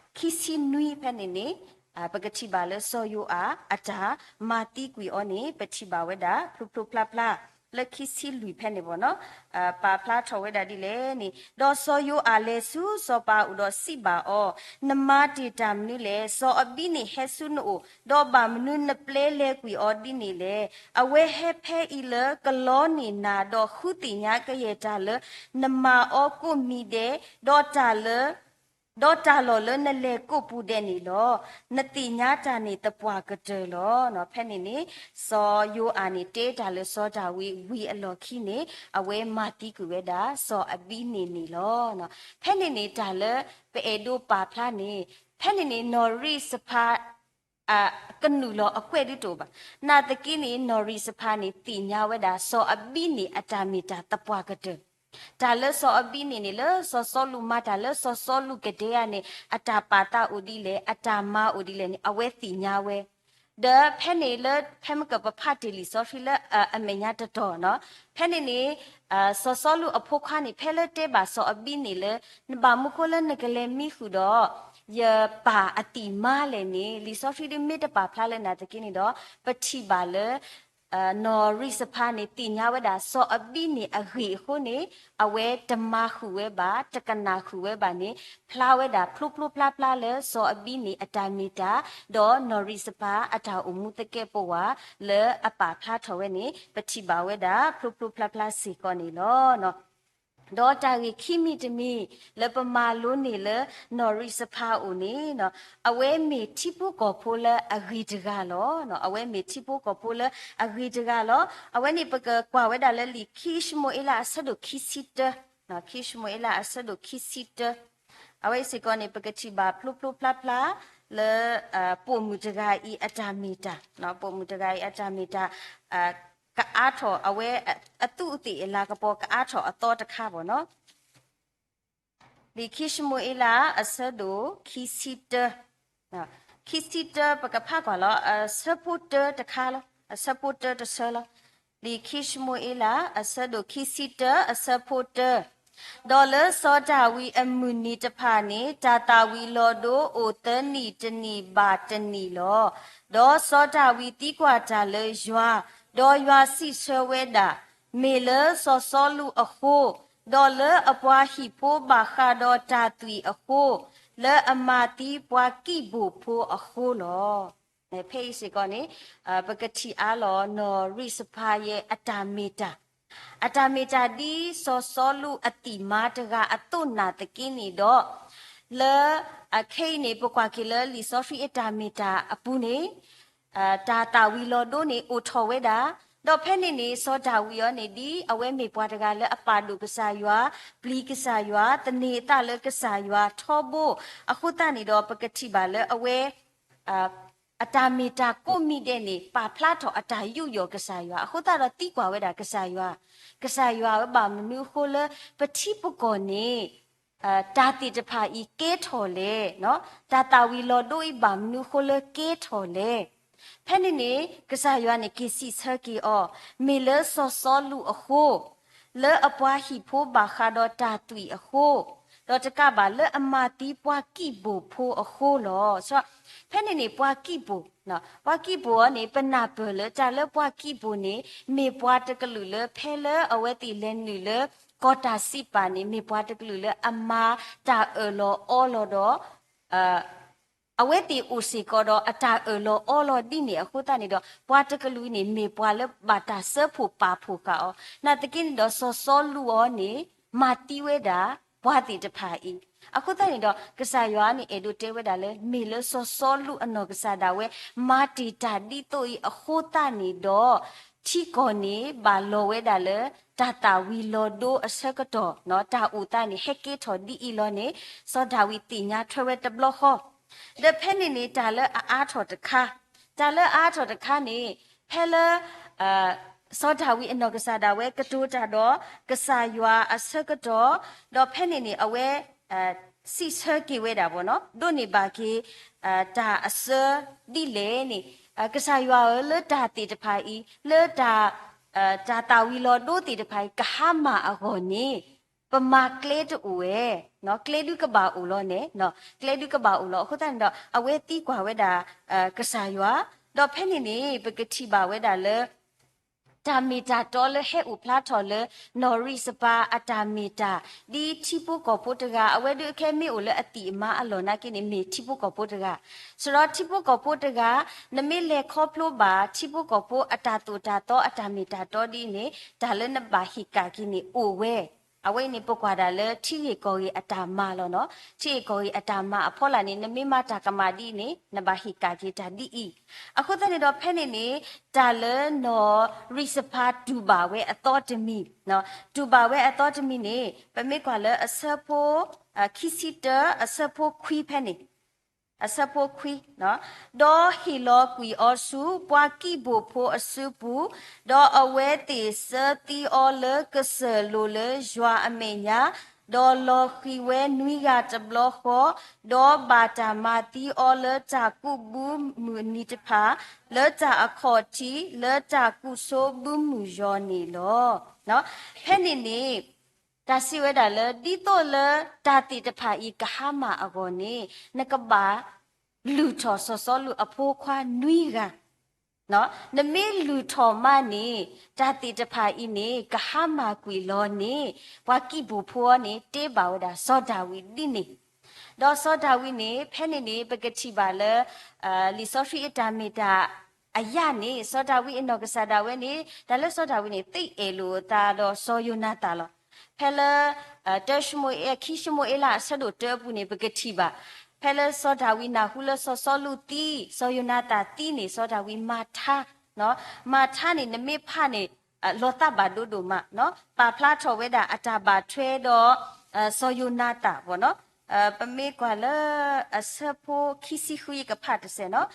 ဒီးခံဆံနွံဖဲန့ၣ်န့ၣ် ပကထံၣ်ဘၣ်လၢစီၤယိၤအၣ်အတၢ်မၤသံကွံာ်အီၤန့ၣ် ပထံၣ်ဘၣ်ဝဲဒၣ် ဖျိဖျိဖျါဖျါ လၢခံဆံလွံၢ်ဖဲန့ၣ်ဘၣ်နီၤ ပာ်ဖျါထီၣ်ဝဲဒၣ်ဒ်လဲၣ်န့ၣ် ဒီးစီၤယိၤအၤလဲၤဆူစီၤပၤအအိၣ်ဒီးစံးဘၣ်အီၤ, နမၤတ့ၢ်တၢ်မနုၤလဲၣ်. စီၤအဘံန့ၣ်ဟဲဆူနအိၣ်, ဒီးဘၣ်မနုၤနပျဲလဲၤကွံာ်အီၤဒ်န့ၣ်လဲၣ်. အဝဲဟဲဖဲအံၤလၢကလီန့ၢ်နၤ, ဒီးဃုသ့ၣ်ညါကယဲၢ်တၢ်လၢနမၤအီၤကိးမံၤဒဲး, ဒီးတၢ်လၢ ဒီးတၢ်လီၢ်လၢနလဲၤကိးပူၤဒဲးန့ၣ်လီၤ. နသ့ၣ်ညါတၢ်န့ၣ်သပှၢ်ကတၢၢ်လီၤ. ဖဲန့ၣ်န့ၣ် စီၤယိၤအၤန့ၣ် တဲတၢ်လၢစီၤဒၤဝံးဝံၤအလီၢ်ခံန့ၣ် အဝဲမၤသံကွံာ်ဝဲဒၣ် စီၤအဘံန့ၣ်န့ၣ်လီၤ. ဖဲန့ၣ်န့ၣ် တၢ်လၢပအဲၣ်ဒိးပာ်ဖျါန့ၣ် ဖဲန့ၣ်န့ၣ် နီၢ်ရံၣ်စဖါ ကနုာ်လီၤအကွဲၢ်ဒုးတအိၣ်ဘၣ်. နာ်သက့န့ၣ် နီၢ်ရံၣ်စဖါန့ၣ် သ့ၣ်ညါဝဲဒၣ် စီၤအဘံန့ၣ်အတၢ်မ့ၢ်တၢ်သပှၢ်ကတၢၢ် တၢ်လၢစီၤအဘံန့ၣ်န့ၣ် လၢစီၤစီလူးမၤတၢ်လၢစီၤစီလူးကဒဲဧါန့ၣ် အတၢ်ပာ်သးအိၣ်ဒ်လဲၣ် အတၢ်မၤအိၣ်ဒ်လဲၣ်န့ၣ် အဝဲသ့ၣ်ညါဝဲ. ဒီးဖဲန့ၣ်လၢ ဖဲမ့ၢ်ကပဖးတ့ၢ်လံာ်စီဆှံလၢအမဲာ်ညါတတီၤနီၤ ဖဲန့ၣ်န့ၣ် စီၤစီလူးအဖိခွါန့ၣ် ဖဲလၢတဲဘၣ်စီၤအဘံန့ၣ်လၢ နဘၣ်မနုၤဃိလၢနကလဲၤမံဃုာ်ဒီး ယပၢ်အသံၣ်မါလဲၣ်န့ၣ် လံာ်စီဆှံဒ်မ့ၢ်တပာ်ဖျါလၢနာ်သက့န့ၣ်ဒီး ပထံၣ်ဘၣ်လၢ နီၢ်ရံၣ်စဖါန့ၣ် သ့ၣ်ညါဝဲဒၣ် စီၤအဘံန့ၣ်အဂ့ၢ်အဃိန့ၣ် အဝဲတမၤဃုာ်ဝဲဘၣ် တကနၣ်ဃုာ်ဝဲဘၣ်န့ၣ် ဖျါဝဲဒၣ်ဖျိဖျိဖျါဖျါလၢစီၤအဘံန့ၣ်အတၢ်မ့ၢ်တၢ် ဒီးနီၢ်ရံၣ်စဖါအတၢ်အိၣ်မူသကဲးပဝး လၢအပာ်ဖျါထီၣ်ဝဲန့ၣ် ပထံၣ်ဘၣ်ဝဲဒၣ်ဖျိဖျိဖျါဖျါစ့ၢ်ကီးန့ၣ်လီၤ. ဒီးတၢ်ဂ့ၢ်ခံမံၤတမံၤ လၢပမၤလိန့ၢ်လၢနီၢ်ရံးစဖါအအိၣ်န့ၣ်, အဝဲမ့ၢ်ထံဖိကီၢ်ဖိလၢအဂ့ၤတဂၤလီၤ. အဝဲမ့ၢ်ထံဖိကီၢ်ဖိလၢအဂ့ၤတဂၤလီၤ. အဝဲန့ၣ်ပကကွၢ်ဝဲဒၣ်လၢလံာ်ခံၡမူၤအ့လးအဆၢဒိၣ်ခံဆံတၢ, ခံၡမူၤအ့လးအဆၢဒိၣ်ခံဆံတၢ, အဝဲအံၤစ့ၢ်ကီးန့ၣ် ပကထံၣ်ဘၣ်ဖျိဖျိဖျါဖျါ လၢ ပိာ်မုၣ်တဂၤအံၤအတၢ်မ့ၢ်တၢ်, ပိာ်မုၣ်တဂၤအံၤအတၢ်မ့ၢ်တၢ် ကအါထီၣ်အဝဲ အသူးအသ့ၣ်အလၤကပီၤကအါထီၣ်အသီတခါဘၣ်နီၤ. လံာ်ခံၡမူၤအ့လးအဆၢဒိၣ်ခံဆံတၢ, ခံဆံတၢပကဖးကွၢ်လီၤ အဆၢဖိတၢတခါလီၤ. အဆၢဖိတၢတဆၢလီၤ. လံာ်ခံၡမူၤအ့လးအဆၢဒိၣ်ခံဆံတၢ အဆၢဖိတၢ, ဒီးလၢစီၤဒၤဝံးအမုၢ်နံၤတဖၣ်န့ၣ် တၢ်သၣ်ဝံၤလီၤဒိအိၣ်သၢနံၣ်တနံၣ်ဘၣ်တနံၣ်လီၤ. ဒီးစီၤဒၤဝံးသံကွၢ်တၢ်လၢယွၤ, ဒီးယွၤစံးဆၢဝဲဒၣ်, မ့ၢ်လၢစီၤစီလူးအဃိ, ဒီးလၢအပှၤဟံၣ်ဖိဘၣ်ဃးဒီးတၢ်သွံၣ်အဃိ, လၢအမၤသံပှၤကံးဘိၣ်ဖိအဃိလီၤ. ဖဲအံၤစ့ၢ်ကီးန့ၣ် ပကထံၣ်အါလီၤနီၢ်ရံးစဖါယဲအတၢ်မ့ၢ်တၢ်, အတၢ်မ့ၢ်တၢ်ဒ်စီၤစီလူးအသံၣ်မါတဂၤအသိးနာ်သက့န့ၣ်ဒီး, လၢ ခဲအံၤန့ၣ် ပကွၢ်က့ၤလၢလံာ်စီဆှံအတၢ်မ့ၢ်တၢ်အပူၤန့ၣ် တၢ်သၣ်ဝံၤလီၤဒိန့ၣ်အိၣ်ထီၣ်ဝဲဒၣ်, ဒီးဖဲန့ၣ်န့ၣ် စီၤဒၤဝံးအံၤန့ၣ် ဒ်အဝဲမ့ၢ်ပှၤတဂၤလၢအပာ်ဒိၣ်ကစၢ်ယွၤ, ပျံၤကစၢ်ယွၤ, သန့ၤအသးလၢကစၢ်ယွၤထီဘိ, အဃိသတးန့ၣ်ဒီး ပကထံၣ်ဘၣ်လၢအဝဲ အတၢ်မ့ၢ်တၢ်ကိးမံၤဒဲးန့ၣ် ပာ်ဖျါထီၣ်အတၢ်ယူးယီၣ်ကစၢ်ယွၤ, အဃိသတးဒီးသံကွၢ်ဝဲဒၣ်ကစၢ်ယွၤ, ကစၢ်ယွၤဧၢ, ဘၣ်မနုၤအဃိလၢပထံပကီၢ်န့ၣ် တၢ်သ့ၣ်တဖၣ်အံၤကဲထီၣ်လဲၣ်, တၢ်သၣ်ဝံၤလီၤဒိအံၤဘၣ်မနုၤအဃိလၢကဲထီၣ်လဲၣ်. ဖဲန့ၣ်န့ၣ် ကစၢ်ယွၤန့ၣ်က့ၤစံးဆၢက့ၤအီၤ, မ့ၢ်လၢစီၤစီလူးအဃိ, လၢအပှၤဟံၣ်ဖိဘၣ်ဃးဒီးတၢ်သွံၣ်အဃိ, ဒီးတကးဘၣ်လၢအမၤသံပှၤကံးဘိၣ်ဖိအဃိလီၤ. ဖဲန့ၣ်န့ၣ် ပှၤကံးဘိၣ်, ပှၤကံးဘိၣ်အံၤန့ၣ် ပနၢ်ပၢၢ်လၢတၢ်လၢပှၤကံးဘိၣ်န့ၣ် မ့ၢ်ပှၤတကလုာ်လၢဖဲလၢအဝဲသ့ၣ်လဲၤနုာ်လၢ ကီၢ်တၢ်စံးပာ်န့ၣ် မ့ၢ်ပှၤတကလုာ်လၢအမၤတၢ်အၢၣ်လီၤအီလီၤဒီး အဝဲသ့ၣ်အိၣ်စ့ၢ်ကီးဒီးအတၢ်အၢၣ်လီၤအီလီၤဒ်န့ၣ်အဃိသတးန့ၣ်ဒီး ပှၤတကလုာ်န့ၣ် မ့ၢ်ပှၤလၢဘၣ်တၢ်စၢဖှိၣ်ပာ်ဖှိၣ်ဃာ်အီၤ, နာ်သက့န့ၣ်ဒီး စီၤစီလူးအံၤန့ၣ် မၤသံဝဲဒၣ် ပှၤသ့ၣ်တဖၣ်အံၤ, အဃိသတးန့ၣ်ဒီး ကစၢ်ယွၤန့ၣ် အဲၣ်ဒိးတဲဝဲဒၣ်လၢ မ့ၢ်လၢစီၤစီလူးအနီၢ်ကစၢ်ဒၣ်ဝဲ မၤတ့ၢ်တၢ်ဒ်သိးအံၤအဃိသတးန့ၣ်ဒီး ထံကီၢ်န့ၣ် ဘၣ်လီၤဝဲဒၣ်လၢ တၢ်သၣ်ဝံၤလီၤဒိအဆၢကတီၢ်, တၢ်အိၣ်သးန့ၣ် ဟဲကဲထီၣ်ဒ်အံၤလီၤန့ၣ် စီၤဒၤဝံးသ့ၣ်ညါထွဲဝဲတဘျီဃီ. ဒီးဖဲန့ၣ်န့ၣ် တၢ်လၢအအါထီၣ်တခါ, တၢ်လၢအအါထီၣ်တခါန့ၣ် ဖဲလၢ စီၤဒၤဝံးအနီၢ်ကစၢ်ဒၣ်ဝဲ ကတိၤတၢ်ဒီး ကစၢ်ယွၤအဆၢကတီၢ်, ဒီးဖဲန့ၣ်န့ၣ် အဝဲ စံးဆၢက့ၤဝဲဒၣ်ဘၣ်နီၤ, ဒိးန့ၢ်ဘၣ်က့ၤ တၢ်အစၢဒ်လဲၣ်န့ၣ်, ကစၢ်ယွၤဧၢ, လၢတၢ်သ့ၣ်တဖၣ်အံၤ, လၢ တၢ်သၣ်ဝံၤလီၤဒိသ့ၣ်တဖၣ်အံၤ ကဟါမၢ်အဂီၢ်န့ၣ် ပမၤကျဲတအိၣ်ဝဲ, ကျဲဒုးကဘၣ်အိၣ်လီၤန့ၣ်, ကျဲဒုးကဘၣ်အိၣ်လီၤ. အဃိသတးန့ၣ်ဒီး အဝဲသံကွၢ်ဝဲဒၣ် ကစၢ်ယွၤ, ဒီးဖဲန့ၣ်န့ၣ် ပကထံၣ်ဘၣ်ဝဲဒၣ်လၢ တၢ်မ့ၢ်တၢ်တီလၢဟဲအိၣ်ဖျါထီၣ်လၢ နီၢ်ရံးစပၤအတၢ်မ့ၢ်တၢ် ဒ်ထံဖိကီၢ်ဖိတဂၤ, အဝဲဒုးအခဲမ့ၢ်အိၣ်လၢအသံၣ်အမါအလီၢ်နာ်က့န့ၣ် မ့ၢ်ထံဖိကီၢ်ဖိတဂၤ, စရီထံဖိကီၢ်ဖိတဂၤ, နမ့ၢ်လဲၤခီဖျိဘၣ် ထံဖိကီၢ်ဖိအတၢ်သိၣ်တၢ်သီအတၢ်မ့ၢ်တၢ်တီဒ်အံၤန့ၣ် တၢ်လၢနဘၣ်ဟ့ၣ်ကၣ်က့ၤန့ၣ်အိၣ်ဝဲ, အဝဲအံၤန့ၣ် ပကွၢ်ဒၣ်လၢထံဂ့ၢ်ကီၢ်ဂ့ၢ်အတၢ်မၤလီၤနီၤ. ထံဂ့ၢ်ကီၢ်ဂ့ၢ်အတၢ်မၤအဖီလာ်န့ၣ် နမ့ၢ်မၤတၢ်ကမၣ်ဒ်အံၤန့ၣ် နဘၣ်ဟ့ၣ်ကၣ်က့ၤတၢ်ဒ်အံၤ, အဃိသတးန့ၣ်ဒီး ဖဲန့ၣ်န့ၣ် တၢ်လၢနီၢ်ရံးစပၤတူၢ်ဘၣ်ဝဲအသီတမံၤ, တူၢ်ဘၣ်ဝဲအသီတမံၤန့ၣ် ပမ့ၢ်ကွၢ်လၢအဆၢဖိ ခံဆံတၢ အဆၢဖိခွံဖဲန့ၣ်, အဆၢဖိခွံ, ဒီးဟ့ၣ်လီၤကွံာ်အီၤဆူ ပှၤကံးဘိၣ်ဖိအစုပူၤ, ဒီးအဝဲသ့ၣ်စၢသံအီၤလၢကစၢၢ်လိၤလၢယွၤအမဲာ်ညါ, ဒီးလီၤဃံၤဝဲနွံဂၤတဘျီဃီ, ဒီးဘၣ်တၢ်မၤသံအီၤလၢတၢ်ကူးဘုမုၢ်အနံၤတဖၣ်, လၢတၢ်အခီၣ်ထံး လၢတၢ်ကူးဆိဘုမုၢ်ယီၤန့ၣ်လီၤ. ဖဲန့ၣ်န့ၣ် တၢ်စံးဝဲဒၣ်လၢ ဒ်သိးလၢတၢ်သ့ၣ်တဖၣ်အံၤကဟါမၢ်အဂီၢ်န့ၣ် နကဘၣ်လုၢ်ထီၣ်စီၤစီလူးအဖိခွါနွံဂၤ, နမ့ၢ်လုၢ်ထီၣ်မးန့ၣ် တၢ်သ့ၣ်တဖၣ်အံၤန့ၣ် ကဟါမၢ်ကွံာ်လီၤန့ၣ် ပှၤကံးဘိၣ်ဖိအံၤန့ၣ် တဲဘၣ်ဝဲဒၣ်စီၤဒၤဝံးဒ်န့ၣ်, ဒီးစီၤဒၤဝံးန့ၣ် ဖဲန့ၣ်န့ၣ် ပကထံၣ်ဘၣ်လၢ လံာ်စီဆှံအတၢ်မ့ၢ်တၢ် အယၣ်န့ၣ် စီၤဒၤဝံးအနီၢ်ကစၢ်ဒၣ်ဝဲန့ၣ် တၢ်လၢစီၤဒၤဝံးန့ၣ် သ့အဲၣ်လိာ်အသးဒီးစီၤယိၤနၤသၣ်လီၤ. ဖဲလၢ တၢၡမူၤအ့လး ခံၡမူၤအ့လးအဆၢဒိၣ်တၢအပူၤန့ၣ် ပကထံၣ်ဘၣ်, ဖဲလၢစီၤဒၤဝံးနၢ်ဟူလၢစီၤစီလူးသံ, စီၤယိၤနၤသၣ်သံန့ၣ် စီၤဒၤဝံးမၤထါ, မၤထါန့ၣ် နမ့ၢ်ဖးန့ၣ် လီၤသးဘၣ်ဒိဒိၣ်မး, ပာ်ဖျါထီၣ်ဝဲဒၣ်အတၢ်ဘၣ်ထွဲဒီး စီၤယိၤနၤသၣ်ဘၣ်နီၤ. ပမ့ၢ်ကွၢ်လၢ အဆၢဖိခံဆံဃု ယကဖးတစဲးနီၤ.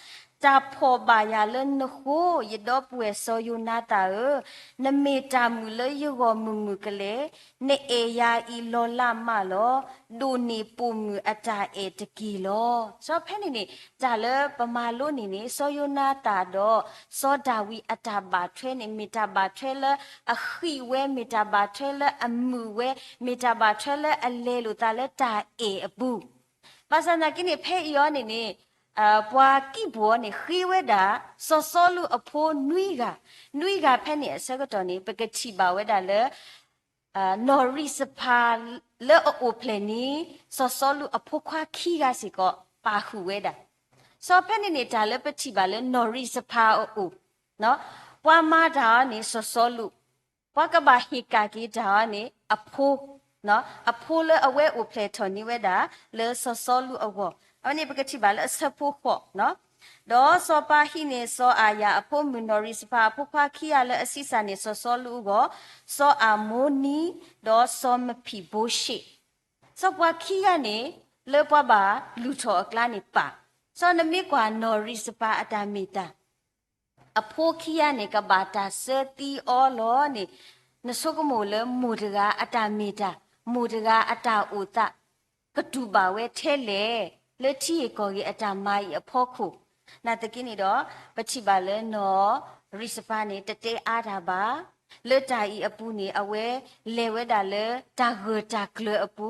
တၢ်ဖှီၣ်ဘၣ်ယၤလၢနဃိ, ယဒီပုၢ်ဝဲၢ်စီၤယိၤနၤသၣ်ဧၢ, နမ့ၢ်တၢ်မုာ်လၢယဂီၢ်မုာ်မုာ်ကလဲာ်, နအဲၣ်ယၤအံၤလီၤလးမးလီၤ. ဒိၣ်န့ၢ်ပိာ်မုၣ်အတၢ်အဲၣ်တက့ၢ်လီၤ. စီၤဖဲန့ၣ်န့ၣ် တၢ်လၢပမၤလိန့ၣ်န့ၣ် စီၤယိၤနၤသၣ်ဒီး စီၤဒၤဝံးအတၢ်ဘၣ်ထွဲန့ၣ် မ့ၢ်တၢ်ဘၣ်ထွဲလၢအဃံးဝဲ, မ့ၢ်တၢ်ဘၣ်ထွဲလၢအမုာ်ဝဲ, မ့ၢ်တၢ်ဘၣ်ထွဲလၢအလဲၤလိာ်သးလၢတၢ်အဲၣ်အပူၤ ဘၣ်ဆၣ်သနာ်က့န့ၣ် ဖဲအံၤအီၤန့ၣ်န့ၣ် ပှၤကံးပူၤအီၤန့ၣ် ဃ့ဝဲဒၣ် စီၤစီလူးအဖိနွံဂၤ, နွံဂၤဖဲန့ၣ်အဆၢကတီၢ်န့ၣ် ပကထံၣ်ဘၣ်ဝဲဒၣ်လၢ နီၢ်ရံၡဖၤလၢအအိၣ်ဖျဲၣ်န့ၣ် စီၤစီလူးအဖိခွါခံဂၤစ့ၢ်ကီး ပာ်ဃုာ်ဝဲဒၣ်. စီၤဖဲန့ၣ်န့ၣ် တၢ်လၢပထံၣ်ဘၣ်လၢနီၢ်ရံၡဖၤအအိၣ် ပှၤမၤတၢ်အီၤန့ၣ် စီၤစီလူး, ပှၤကဘၣ်ဟ့ၣ်ကၣ်က့ၤတၢ်အီၤန့ၣ် အဖိ, အဖိလၢအဝဲအိၣ်ဖျဲၣ်ထီၣ်န့ၢ်ဝဲဒၣ် လၢစီၤစီလူးအဂီၢ်, အဝဲန့ၣ်ပကထံၣ်ဘၣ်လၢအဆၢဖိဃိး, ဒီးစီၤပၤဟံးန့ၢ်စီၤအၤယၤအဖိမုၣ်နီၢ်ရံၡဖၤအဖိခွါခံဂၤလၢအဆံးစၢ်န့ၢ်စီၤစီလူးအဂီၢ်, စီၤအၤမိနံ, ဒီးစီၤမဖံးဘိၡ့, စီၤပှၤခံဂၤန့ၣ် လၢပှၤဘၣ်လုၢ်ထီၣ်အကျါန့ၣ်ပၢ်, စီၤနမ့ၢ်ကွၢ်နီၢ်ရံၡဖၤအတၢ်မ့ၢ်တၢ် အဖိခံဂၤန့ၣ် ကဘၣ်တၢ်စၢသံအီၤလီၤန့ၣ်, နဆိကမိၣ်လၢမိၢ်တဂၤအတၢ်မ့ၢ်တၢ်, မိၢ်တဂၤအတၢ်အိၣ်သး ကတူၢ်ဘၣ်ဝဲထဲလဲၣ်, လၢထံဂ့ၢ်ကီၢ်ဂ့ၢ်အတၢ်မၤအံၤအဖီခိၣ်, နာ်သက့န့ၣ်ဒီး ပထံၣ်ဘၣ်လၢနီၢ်ရံၡဖၤန့ၣ် တတဲအါတၢ်ဘၣ်, လၢတၢ်အံၤအပူၤန့ၣ် အဝဲလဲၤဝဲဒၣ်လၢတၢ်ဂၢၢ်တၢ်ကျၢၤအပူ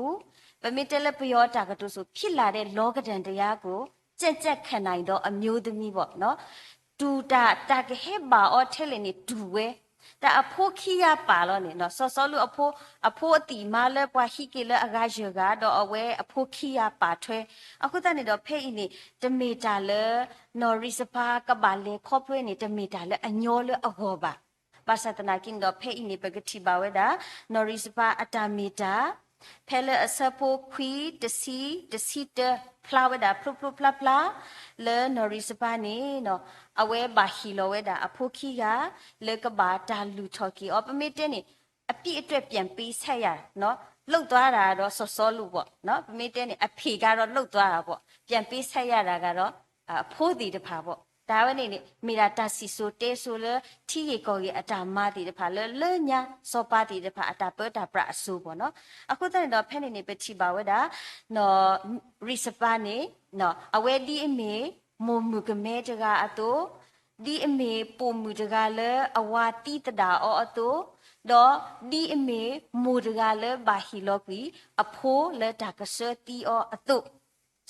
ၤ, ပမ့ၢ်တဲလၢပယီၤတၢ်ကတိၤစိၤ ဖြစ်လာတဲ့ လောကဓာတ်တရားကို ကြံ့ကြံ့ခံနိုင်သော အမျိုးသမီး ပေါ့နော်, တူၢ်တၢ် တၢ်ကဟဲဘၣ်အီၤထဲလဲၣ်န့ၣ် တူၢ်ဝဲ, တၢ်အဖိခံဂၤပၢ်လီၤန့ၣ်, စီၤစီလူးအဖိ, အဖိအသံၣ်မါလၢပှၤဟံးက့ၤလၢအဂၤယဲၢ်ဂၤ ဒီးအဝဲအဖိခံဂၤပၢ်ထွဲ, အဃိသတးန့ၣ်ဒီး ဖဲအံၤန့ၣ် တမ့ၢ်တၢ်လၢ နီၢ်ရံၡဖၤကဘၣ်လဲၤခီဖျိန့ၣ် တမ့ၢ်တၢ်လၢအညီလၢအဂီၢ်ဘၣ်. ဘၣ်ဆၣ်သနာ်က့န့ၣ်ဒီး ဖဲအံၤန့ၣ် ပကထံၣ်ဘၣ်ဝဲဒၣ် နီၢ်ရံၡဖၤအတၢ်မ့ၢ်တၢ်, ဖဲလၢအဆၢဖိခွံ, တဆံ, တဆံတၢ ဖျါဝဲဒၣ်ဖျိဖျိဖျါဖျါ, လၢနီၢ်ရံၡဖၤန့ၣ် အဝဲဘၣ်ဟ့ၣ်လီၤဝဲဒၣ်အဖိခံဂၤ လၢကဘၣ်တၢ်လုၢ်ထီၣ်က့ၤအီၤ, ပမ့ၢ်တဲန့ၣ် အဖံအံၤ ပြန်ပေးဆက်ရတာ, လုပ်သွားတာတော့ စီၤစီလူး ပေါ့နော်, ပမ့ၢ်တဲန့ၣ် အဖေကတော့ လုပ်သွားတာပေါ့, ပြန်ပေးဆက်ရတာကတော့ အဖိသ့ၣ်တဖၣ် ပေါ့, တၢ်ဝဲန့ၣ်န့ၣ် မ့ၢ်ဒၣ်တၢ်စံၣ်စိၤတဲစိၤလၢ ထံဂ့ၢ်ကီၢ်ဂ့ၢ်အတၢ်မၤသ့ၣ်တဖၣ် လၢလၢညါ စီၤပၤသ့ၣ်တဖၣ် အတၢ်ပၢတၢ်ပြးအစိၤ ပေါ့နော်. အဃိသတးန့ၣ်ဒီး ဖဲန့ၣ်န့ၣ် ပထံၣ်ဘၣ်ဝဲဒၣ် နီၢ်ရံၡဖၤန့ၣ် အဝဲဒ်အမ့ၢ် မိၢ်မုၣ်ကမဲတဂၤအသိး, ဒ်အမ့ၢ်ပိာ်မုၣ်တဂၤလၢအဝၤသံသဒၣ်အီၤအသိး, ဒီးဒ်အမ့ၢ်မိၢ်တဂၤလၢဘၣ်ဟ့ၣ်လီၤကွံာ်အဖိလၢတၢ်ကစၢသံအီၤအသိး,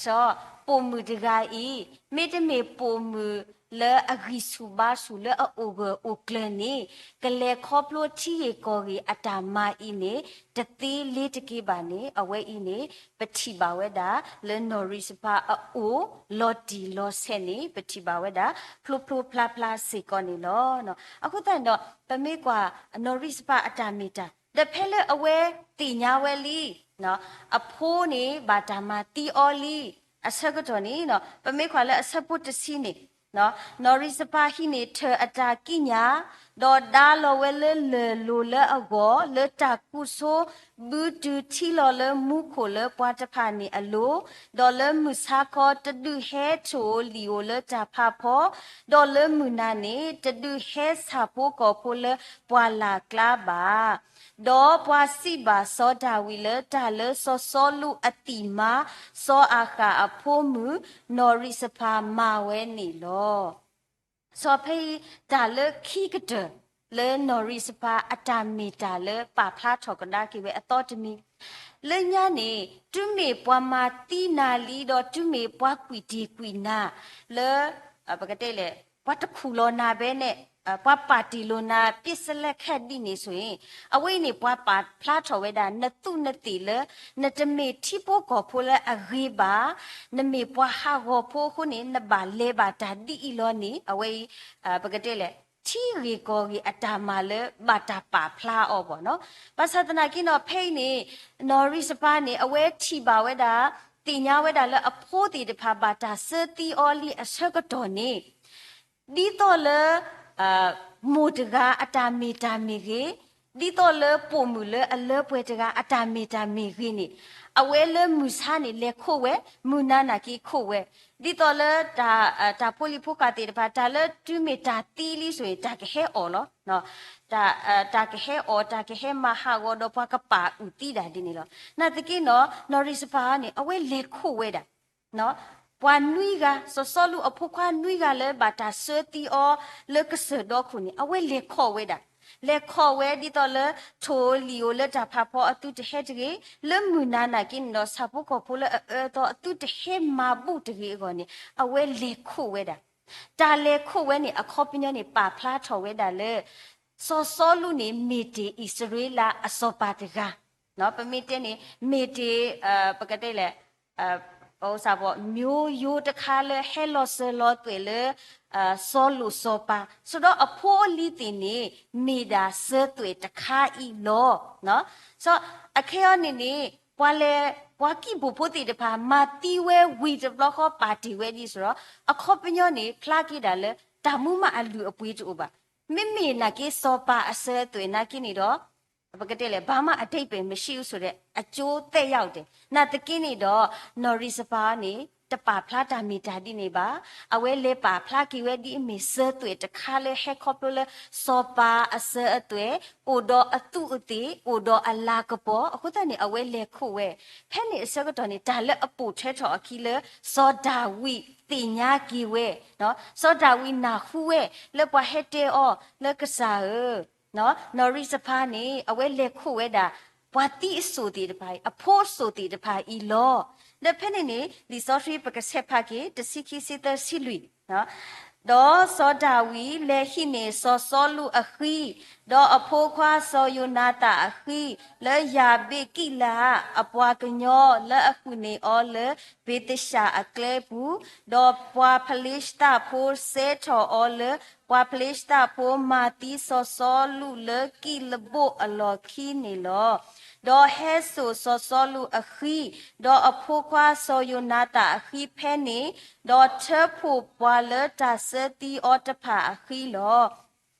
စီၤပိာ်မုၣ်တဂၤအံၤ မ့တမ့ၢ်ပိာ်မုၣ်လၢအဂံၢ်ဆူၣ်ဘါဆူၣ်လၢအအိၣ်ဂၢၢ်အိၣ်ကျၢၤန့ၣ် ကလဲၤခီဖျိထံဂ့ၢ်ကီၢ်ဂ့ၢ်အတၢ်မၤအံၤန့ၣ် တသ့လ့ၤတက့ၤဘၣ်န့ၣ် အဝဲအံၤန့ၣ် ပထံၣ်ဘၣ်ဝဲဒၣ် လၢနီၢ်ရံၡဖၤအအိၣ်လီၤတံၢ်လီၤဆဲးန့ၣ် ပထံၣ်ဘၣ်ဝဲဒၣ် ဖျိဖျိဖျါဖျါစ့ၢ်ကီးန့ၣ်လီၤ. အဃိသတးန့ၣ်ဒီး ပမ့ၢ်ကွၢ် နီၢ်ရံၡဖၤအတၢ်မ့ၢ်တၢ် ဒီးဖဲလၢအဝဲသ့ၣ်ညါဝဲလံ အဖိန့ၣ် ဘၣ်တၢ်မၤသံအီၤလံ အဆၢကတီၢ်န့ၣ် ပမ့ၢ်ကွၢ်လၢအဆၢဖိတဆံန့ၣ် နီၢ်ရံၡဖၤဟံးန့ၢ်ထၢၣ်အတၢ်ကံးညာ်, ဒီးဒါလီၤဝဲလၢလၢၢ်လိၤလၢအဂီၢ်, လၢတၢ်ကူၣ်ဆိ ဘုတုၤထံလီၤလၢမူခိၣ်လၢပှၤတဖၣ်န့ၣ်အလိၤ, ဒီးလၢမုၢ်ဆါခီ တဒုးဟဲထိၣ်ဧိၤလံၣ်ဧိၤလၢတၢ်ဖးဖီ, ဒီးလၢမုၢ်နၤန့ၣ် တဒုးဟဲဆၣ်ဖိကီၢ်ဖိလၢပှၢ်လၢ်ကျါဘၣ်. ဒီးပှၤစံးဘၣ်စီၤဒၤဝံးလၢ တၢ်လၢစီၤစီလူးအသံၣ်မါ စီၤအၤဃၣ်အဖိမုၣ် နီၢ်ရံၡဖၤမၤဝဲန့ၣ်လီၤ. စီၤဖဲအံၤ တၢ်လၢခံကတၢၢ် လၢနီၢ်ရံၡဖၤအတၢ်မ့ၢ်တၢ်လၢပာ်ဖျါထီၣ်ကဒါက့ၤဝဲအသီတမံၤ လၢညါန့ၣ် တုၤမ့ၢ်ပှၤမၤသံနၤလံ ဒီးတုၤမ့ၢ်ပှၤကွံာ်တ့ၢ်ကွံာ်နၤ လၢ ပကတဲလဲၣ် ပှၤတခူၣ်လီၤနၤဘဲန့ၣ် ပှၤပာ်တ့ၢ်လိာ်နၤ ပစ်စလဲခၢၣ်ဒ်န့ၣ်ဆိၣ်အံၤ အဝဲအံၤန့ၣ် ပှၤပာ်ဖျါထီၣ်ဝဲဒၣ် နသူးနသ့ၣ်လၢ နတမ့ၢ်ထံဖိကီၢ်ဖိလၢအဂ့ၤဘၣ်, နမ့ၢ်ပှၤဟးဂီၤဖိအဃိန့ၣ် နဘၣ်လဲၤဘၣ်တၢ်ဒ်အံၤလီၤန့ၣ် အဝဲအံၤ ပကတဲလဲၣ် ထံဂ့ၢ်ကီၢ်ဂ့ၢ်အတၢ်မၤလၢဘၣ်တၢ်ပာ်ဖျါအီၤဘၣ်နီၤ. ဘၣ်ဆၣ်သနာ်က့နီၤ ဖဲအံၤန့ၣ် နီၢ်ရံၣ်စပၤန့ၣ် အဝဲထံၣ်ဘၣ်ဝဲဒၣ် သ့ၣ်ညါဝဲဒၣ်လၢအဖိသ့ၣ်တဖၣ်ဘၣ်တၢ်စၢသံအီၤလံအဆၢကတီၢ်န့ၣ် ဒ်သိးလၢ မိၢ်တဂၤအတၢ်မ့ၢ်တၢ်မ့ၢ်ဂ့ၤ, ဒ်သိးလၢပိာ်မုၣ်လၢအလၢပှဲၤတဂၤအတၢ်မ့ၢ်တၢ်မ့ၢ်ဂ့ၤန့ၣ် အဝဲလၢမုၢ်ဆါန့ၣ် လဲၤခိးဝဲ, မုၢ်နၤနာ်က့ခိးဝဲ, ဒ်သိးလၢ တၢ်ဖိလံၤဖိဃာ်သ့ၣ်တဖၣ် တၢ်လၢတုၤမ့ၢ်တၢ်သံလံအသိးန့ၣ် တၢ်ကဟဲအီၣ်လီၤ. တၢ်ကဟဲအီၣ် တၢ်ကဟဲမၤဟးဂီၤဒီးပှၤကပာ်အုၣ်သံဒၣ်ဒ်န့ၣ်လီၤ. နာ်သက့နီၤ နီၢ်ရံၣ်စပၤန့ၣ် အဝဲလဲၤခိးဝဲဒၣ် ပှၤနွံဂၤ စီၤစီလူးအဖိခွါနွံဂၤလၢဘၣ်တၢ်စၢသံအီၤလၢကစၢၢ်ဒီခိၣ်န့ၣ် အဝဲလဲၤခိးဝဲဒၣ်, လဲၤခိးဝဲဒ်သိးလၢ ထိၣ်လံာ်ဧိၤလၢတၢ်ဖးဖီအသုတဟဲတဂ့ၤ, လၢမုၢ်နၤနာ်က့န့ၣ်ဒီး ဆၣ်ဖိကီၢ်ဖိလၢအအၢအသီအသုတဟဲမၤဘူၣ်တဂ့ၤအဂီၢ်န့ၣ် အဝဲလဲၤခိးဝဲဒၣ်. တၢ်လဲၤခိးဝဲန့ၣ် အခီပညီန့ၣ် ပာ်ဖျါထီၣ်ဝဲဒၣ်လၢ စီၤစီလူးန့ၣ် မ့ၢ်တ့ၢ်အံၣ်စရ့လးအစီၤပၤတဂၤ, ပမ့ၢ်တဲန့ၣ် မ့ၢ်တ့ၢ် ပကတဲလဲၣ် မျိုးရိုးတခါလၢဟဲလီၤစၢၤလီၤသွဲၣ်လၢ စီၤလိာ်စီၤပၤ, ဆိုတော့ အဖိအလံၤသ့ၣ်န့ၣ် မ့ၢ်ဒၣ်စၢသွဲၣ်တခါအံၤလီၤ. အခဲအံၤန့ၣ်န့ၣ် ပှၤလဲၤ ပှၤကံၢ်ဘိၣ်ဖိသ့ၣ်တဖၣ် မၤသံဝဲဝံၤတဘျီဃီ ပာ်တ့ၢ်ဝဲဒ်သိးဒီး အခီပညီန့ၣ် ဖျါက့ၤဒၣ်လၢ တၢ်မူမးအလုၢ်အပှ့ၤတအိၣ်ဘၣ်. မ့မ့ၢ်နာ်က့စီၤပၤအစၢအသွဲၣ်နာ်က့န့ၣ်ဒီး ပကတဲလဲၣ် ဘာမှအဓိပ္ပာယ်မရှိဘူးဆိုတဲ့ အကျိုးသက်ရောက်တယ်. နာ်သက့န့ၣ်ဒီး နီၢ်ရံၣ်စပၤန့ၣ် တပာ်ဖျါတၢ်မ့ၢ်တၢ်ဒ်န့ၣ်ဘၣ်. အဝဲလဲၤပာ်ဖျါက့ၤဝဲဒ်အမ့ၢ်စၢသွဲၣ်တခါလၢဟဲခီဖျိလၢ စီၤပၤအစၢအသွဲၣ် အိၣ်ဒီးအသူးအသ့ၣ် အိၣ်ဒီးအလၤကပီၤ အဃိသတးန့ၣ် အဝဲလဲၤခိးဝဲ. ဖဲန့ၣ်အဆၢကတီၢ်န့ၣ် တၢ်လၢအပိာ်ထွဲထီၣ်အခံလၢ စီၤဒၤဝံးသ့ၣ်ညါက့ၤဝဲ စီၤဒၤဝံးနၢ်ဟူဝဲ လၢပှၤဟဲတဲအီၤလၢကစၢ်ဧၢ, နီၢ်ရံၣ်စပၤန့ၣ် အဝဲလဲၤခိးဝဲဒၣ် ပှၤသံအစိၣ်သ့ၣ်တဖၣ်အံၤ အဖိအစိၣ်သ့ၣ်တဖၣ်အံၤလီၤ. ဒီးဖဲန့ၣ်န့ၣ် လံာ်စီဆှံပကဆဲးဖးက့ၤ တဆံခံ ဆံသၢ ဆံလွံၢ် ဒီးစီၤဒၤဝံးလဲၤဟံးန့ၢ်စီၤစီလူးအဃံ, ဒီးအဖိခွါစီၤယိၤနၤသၣ်အဃံ, လၢယၤဘ့းကံးလးအပှၤကညီလၢအဃုာ်န့ၢ်အီၤလၢ ဘ့းသၡၣ်အကျဲပူၤ, ဒီးပှၤဖလ့ၡသးဖိစဲထီၣ်အီၤလၢ ပှၤဖလ့ၡသးဖိမၤသံစီၤစီလူးလၢကံးလဘိၣ်အလီၢ်ခံန့ၣ်လီၤ. ဒီးဟဲစိာ်စီၤစီလူးအဃံ, ဒီးအဖိခွါစီၤယိၤနၤသၣ်အဃံဖဲန့ၣ်, ဒီးထၢဖှိၣ်ပှၤလၢတၢ်စၢသံအီၤတဖၣ်အဃံလီၤ.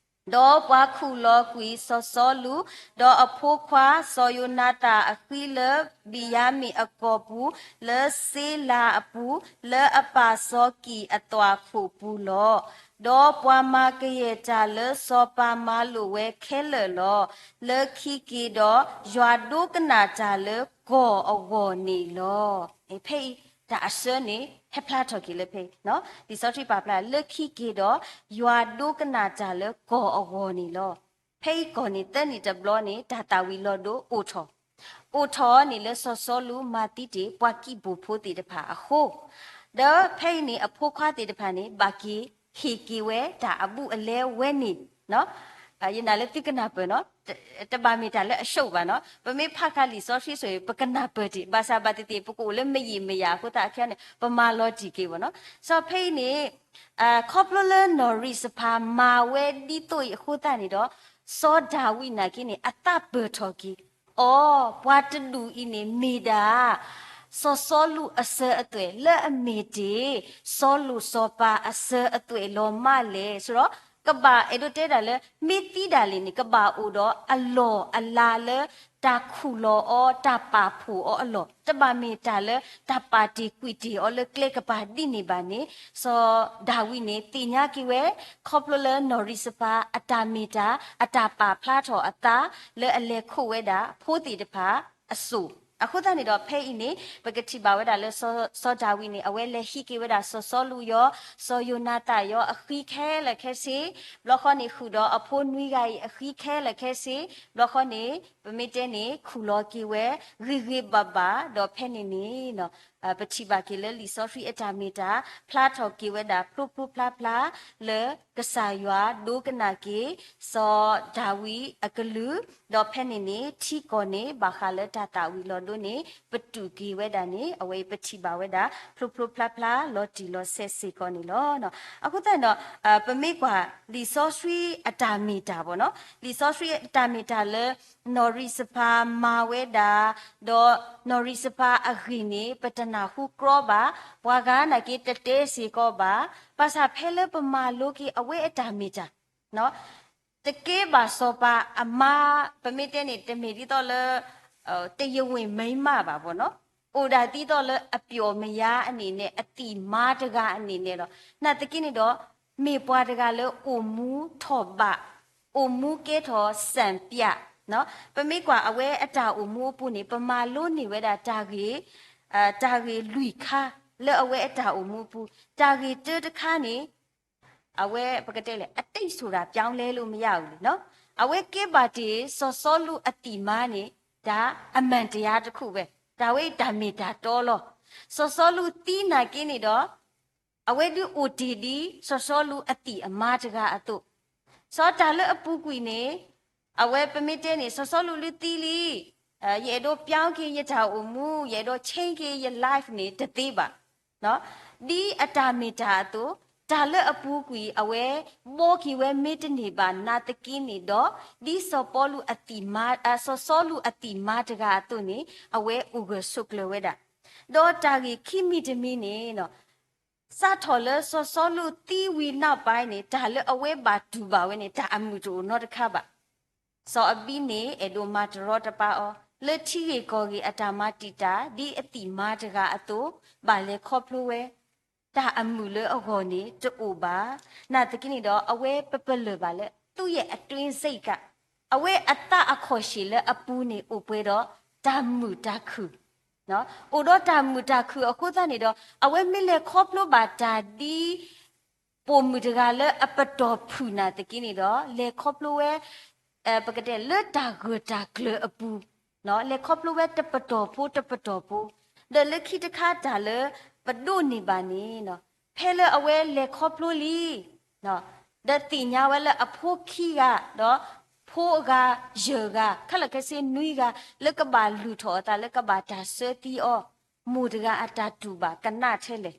ဒီးပှၤခူၣ်လီၤကွံာ်စီၤစီလူး, ဒီးအဖိခွါစီၤယိၤနၤသၣ်အဃံလၢဘံၣ်ယၤမံၣ်အကီၢ်ပူၤ, လၢစ့လၤအပူၤ, လၢအပၢ်စီၤကံၣ်အသွၣ်ခိၣ်ပူၤလီၤ. ဒီးပှၤမၤကယဲၢ်တၢ်လၢစီၤပၤမၤလိာ်ဝဲခဲလၢာ်လီၤ. လၢခံက့ၤဒီး ယွၤဒိကနၣ်တၢ်လၢကီၢ်အဂီၢ်န့ၣ်လီၤ. ဖဲအံၤတၢ်အဆၢန့ၣ် ဟဲဖျါထီၣ်က့ၤလၢဖဲအံၤ, လံာ်စီဆှံပာ်ဖျါ လၢခံက့ၤဒီး ယွၤဒိကနၣ်တၢ်လၢကီၢ်အဂီၢ်န့ၣ်လီၤ. ဖဲအံၤကီၢ်န့ၣ်သၢနံၣ်တဘျီန့ၣ် တၢ်သၣ်ဝံၤလီၤဒိအိၣ်ထီၣ်, အိၣ်ထီၣ်န့ၣ်လၢစီၤစီလူးမၤသံတ့ၢ်ပှၤကံးဘိၣ်ဖိသ့ၣ်တဖၣ်အဃိ, ဒီးဖဲအံၤန့ၣ် အဖိခွါသ့ၣ်တဖၣ်န့ၣ် ဘၣ်က့ၤဟ့ၣ်က့ၤဝဲတၢ်အဘူးအလဲဝဲန့ၣ် ယနာ်လၢသုကနၢ်ပၢၢ်နီၤ, တဘၣ်မ့ၢ်တၢ်လၢအရှုံးဘၣ်နီၤ, ပမ့ၢ်ဖးဃာ်လံာ်စီဆှံဆိၣ်ဂ့ၤ ပကနၢ်ပၢၢ်တ့ၢ်, ဘၣ်ဆၣ်ဘၣ်သ့ၣ်သ့ၣ် ပကအိၣ်လၢမယံာ်မယၤအဃိသတးခဲအံၤန့ၣ် ပမၤလီၤတံၢ်က့ၤဘၣ်နီၤ. စီၤဖဲအံၤန့ၣ် ခီဖျိလၢနီၢ်ရံၣ်စဖၤမၤဝဲဒ်သိးအံၤအဃိသတးန့ၣ်ဒီး စီၤဒၤဝံးနာ်က့န့ၣ် အသးပၢၢ်ထီၣ်က့ၤ အီၤ, ပှၤတဒူၣ်အံၤန့ၣ်မ့ၢ်ဒၣ် စီၤစီလူးအစၢၤအသွဲၣ် လၢအမ့ၢ်တ့ၢ် စီၤလိာ်စီၤပၤအစၢၤအသွဲၣ်လီၤမးလဲၣ်. ဆိုတော့ ကဘၣ်အဲၣ်ဒိးတဲဒၣ်လၢ မ့ၢ်သံဒၣ်လဲာ်န့ၣ် ကဘၣ်အိၣ်ဒီးအလီၢ်အလၤလၢ တၢ်ခူၣ်လီၤအီၤ တၢ်ပာ်ဖှိၣ်အီၤအလီၢ်, တဘၣ်မ့ၢ်တၢ်လၢတၢ်ပာ်တ့ၢ်ကွံာ်တ့ၢ်အီၤလၢကျဲကပၤဒ်န့ၣ်ဘၣ်န့ၣ် စီၤဒၤဝံးန့ၣ် သ့ၣ်ညါက့ၤဝဲ ခီဖျိလၢနီၢ်ရံၣ်စဖၤ အတၢ်မ့ၢ်တၢ် အတၢ်ပာ်ဖျါထီၣ်အသး လၢအလဲၤခိးဝဲဒၣ်ဖိသ့ၣ်တဖၣ်အစိၣ်, အဃိသတးန့ၣ်ဒီး ဖဲအံၤန့ၣ် ပကထံၣ်ဘၣ်ဝဲဒၣ်လၢ စီၤဒၤဝံးန့ၣ် အဝဲလဲၤဟံးက့ၤဝဲဒၣ်စီၤစီလူးယီၤ စီၤယိၤနၤသၣ်ယီၤအဃံခဲလၢာ်ခဲဆ့, ဘျီဃီန့ၣ် ဃုာ်ဒီးအဖိနွံဂၤအံၤအဃံခဲလၢာ်ခဲဆ့, ဘျီဃီန့ၣ် ပမ့ၢ်တဲန့ၣ် ခူၣ်လီၤက့ၤဝဲ ဂ့ၤဂ့ၤဘၣ်ဘၣ် ဒီးဖဲန့ၣ်န့ၣ် ပထံၣ်ဘၣ်က့ၤလၢလံာ်စီဆှံအတၢ်မ့ၢ်တၢ် ဖျါထီၣ်က့ၤဝဲဒၣ်ဖျိဖျိဖျါဖျါ လၢကစၢ်ယွၤဒိကနၣ်က့ၤ စီၤဒၤဝံးအကလုၢ်, ဒီးဖဲန့ၣ်န့ၣ် ထံကီၢ်န့ၣ် ဘၣ်ဃးလၢတၢ်သၣ်ဝံၤလီၤဒိန့ၣ် ပတူၢ်က့ၤဝဲဒၣ်န့ၣ် အဝဲအံၤပထံၣ်ဘၣ်ဝဲဒၣ် ဖျိဖျိဖျါဖျါ လီၤတံၢ်လီၤဆဲးစ့ၢ်ကီးန့ၣ်လီၤ. အဃိသတးန့ၣ်ဒီး ပမ့ၢ်ကွၢ်လံာ်စီဆှံအတၢ်မ့ၢ်တၢ်ဘၣ်နီၤ, လံာ်စီဆှံအတၢ်မ့ၢ်တၢ်လၢ နီၢ်ရံးစဖၤမၤဝဲဒၣ်, ဒီးနီၢ်ရံးစဖၤအဂ့ၢ်န့ၣ် ပတနၢ်ဟူကြီဘၣ်, ပှၤဂၤနာ်က့တတဲစ့ၢ်ကီးဘၣ်, ဘၣ်ဆၣ်ဖဲလၢပမၤလိက့ၤအဝဲအတၢ်မ့ၢ်တၢ် တကဲဘၣ်စီၤပၤအမါ, ပမ့ၢ်တဲန့ၣ် တမ့ၢ်ဒ်သိးလၢ တရားဝင်မိန်းမ ဘၣ်ဘၣ်နီၤ, အိၣ်ဒၣ်ဒ်သိးလၢအပျီၢ်မယါအန့ၣ်နဲၣ် အသံၣ်မါတဂၤအန့ၣ်နဲၣ်လီၤ. နာ်သက့န့ၣ်ဒီး မ့ၢ်ပှၤတဂၤလၢအိၣ်မူထီၣ်ဘး, အိၣ်မူကဲထီၣ်စၣ်ပၠး, ပမ့ၢ်ကွၢ်အဝဲအတၢ်အိၣ်မူအပူၤန့ၣ် ပမၤလိန့ၢ်ဝဲဒၣ်တၢ်ဂ့ၢ်, တၢ်ဂ့ၢ်လွံၢ်ခါ လၢအဝဲအတၢ်အိၣ်မူအပူၤ, တၢ်ဂ့ၢ်တၢတခါန့ၣ် အဝဲပကတဲလဲၣ် အတိတ်ဆိုတာပြောင်းလဲလို့မရဘူးလေနီၤ, အဝဲကဲဘၣ်တ့ၢ်စီၤစီလူးအသံၣ်မါန့ၣ် တၢ်အမှန်တရားတစ်ခုပဲ, တၢ်ဝဲအံၤတၢ်မ့ၢ်တၢ်တီလီၤ. စီၤစီလူးသံနာ်က့န့ၣ်ဒီး အဝဲဒုးအိၣ်တ့ၢ်ဒ် စီၤစီလူးအသံၣ်အမါတဂၤအသိး, စီၤတၢ်လၢအပူၤကွံာ်န့ၣ် အဝဲပမ့ၢ်တဲန့ၣ် စီၤစီလူးလၢသံလံ, ယအဲၣ်ဒိးပြောင်းက့ၤယတၢ်အိၣ်မူ, ယအဲၣ်ဒိး change က့ၤယ life န့ၣ် တသ့ဘၣ်. ဒ်အတၢ်မ့ၢ်တၢ်အသိး, တၢ်လၢအပူၤကွံာ်အဝဲ ဘှီက့ၤဝဲမ့ၢ်တန့ၢ်ဘၣ်နာ်သက့န့ၣ်ဒီး, ဒ်စီၤပီလူးအသံၣ်မါ, စီၤစီလူးအသံၣ်မါတဂၤအသိးန့ၣ် အဝဲအိၣ်ဂၢၢ်ဆိးကျၢၤဝဲဒၣ်. ဒီးတၢ်ဂ့ၢ်ခံမံၤတမံၤန့ၣ် စးထီၣ်လၢစီၤစီလူးသံဝံၤနောက်ပိုင်းန့ၣ် တၢ်လၢအဝဲဘၣ်တူၢ်ဘၣ်ဝဲန့ၣ် တၢ်အမုာ်တအိၣ်နီတခါဘၣ်. စီၤအဘံးန့ၣ် အဲၣ်ဒိးမၤတရီတပါအီၤ, လၢထံဂ့ၢ်ကီၢ်ဂ့ၢ်အတၢ်မၤတံာ်တာ် ဒ်အသံၣ်မါတဂၤအသိး, ဘၣ်လဲၤခီဖျိဝဲ, တၢ်အမုာ်လၢအဂီၢ်န့ၣ် တအိၣ်ဘၣ်. နာ်သက့န့ၣ်ဒီး အဝဲပပလၢၢ်ဘၣ်လၢ သူ့ရဲ့အတွင်းစိတ်က အဝဲအသးအခီၣ်ရှ့ၣ်လၢအပူၤန့ၣ် အိၣ်ပှဲၤဒီးတၢ်မုာ်တၢ်ခုၣ် အိၣ်ဒီးတၢ်မုာ်တၢ်ခုၣ်အဃိသတးန့ၣ်ဒီး အဝဲမ့ၢ်လဲၤခီဖျိဘၣ်တၢ်ဒ် ပိာ်မုၣ်တဂၤလၢအပတီၢ်ဖုၣ်နာ်သက့န့ၣ်ဒီး လဲၤခီဖျိဝဲ ပကတဲလၢတၢ်ဂၢၢ်တၢ်ကျၢၤအပူၤ, လဲၤခီဖျိဝဲတပတီၢ်ဖိတပတီၢ်ဖိ, ဒီးလၢခံတခါတၢ်လၢပဒိးန့ၢ်ဘၣ်န့ၣ် ဖဲလၢအဝဲလဲၤခီဖျိလံ ဒီးသ့ၣ်ညါဝဲလၢအဖိခံဂၤ ဒီးဖိအဂၤယဲၢ်ဂၤ ခဲလၢာ်ခဲဆ့နွံဂၤ လၢကဘၣ်လုၢ်ထီၣ်အသးလၢကဘၣ်တၢ်ဆၢသံအီၤ, မိၢ်တဂၤအတၢ်တူၢ်ဘၣ်ကနၣ်ထဲလဲၣ်,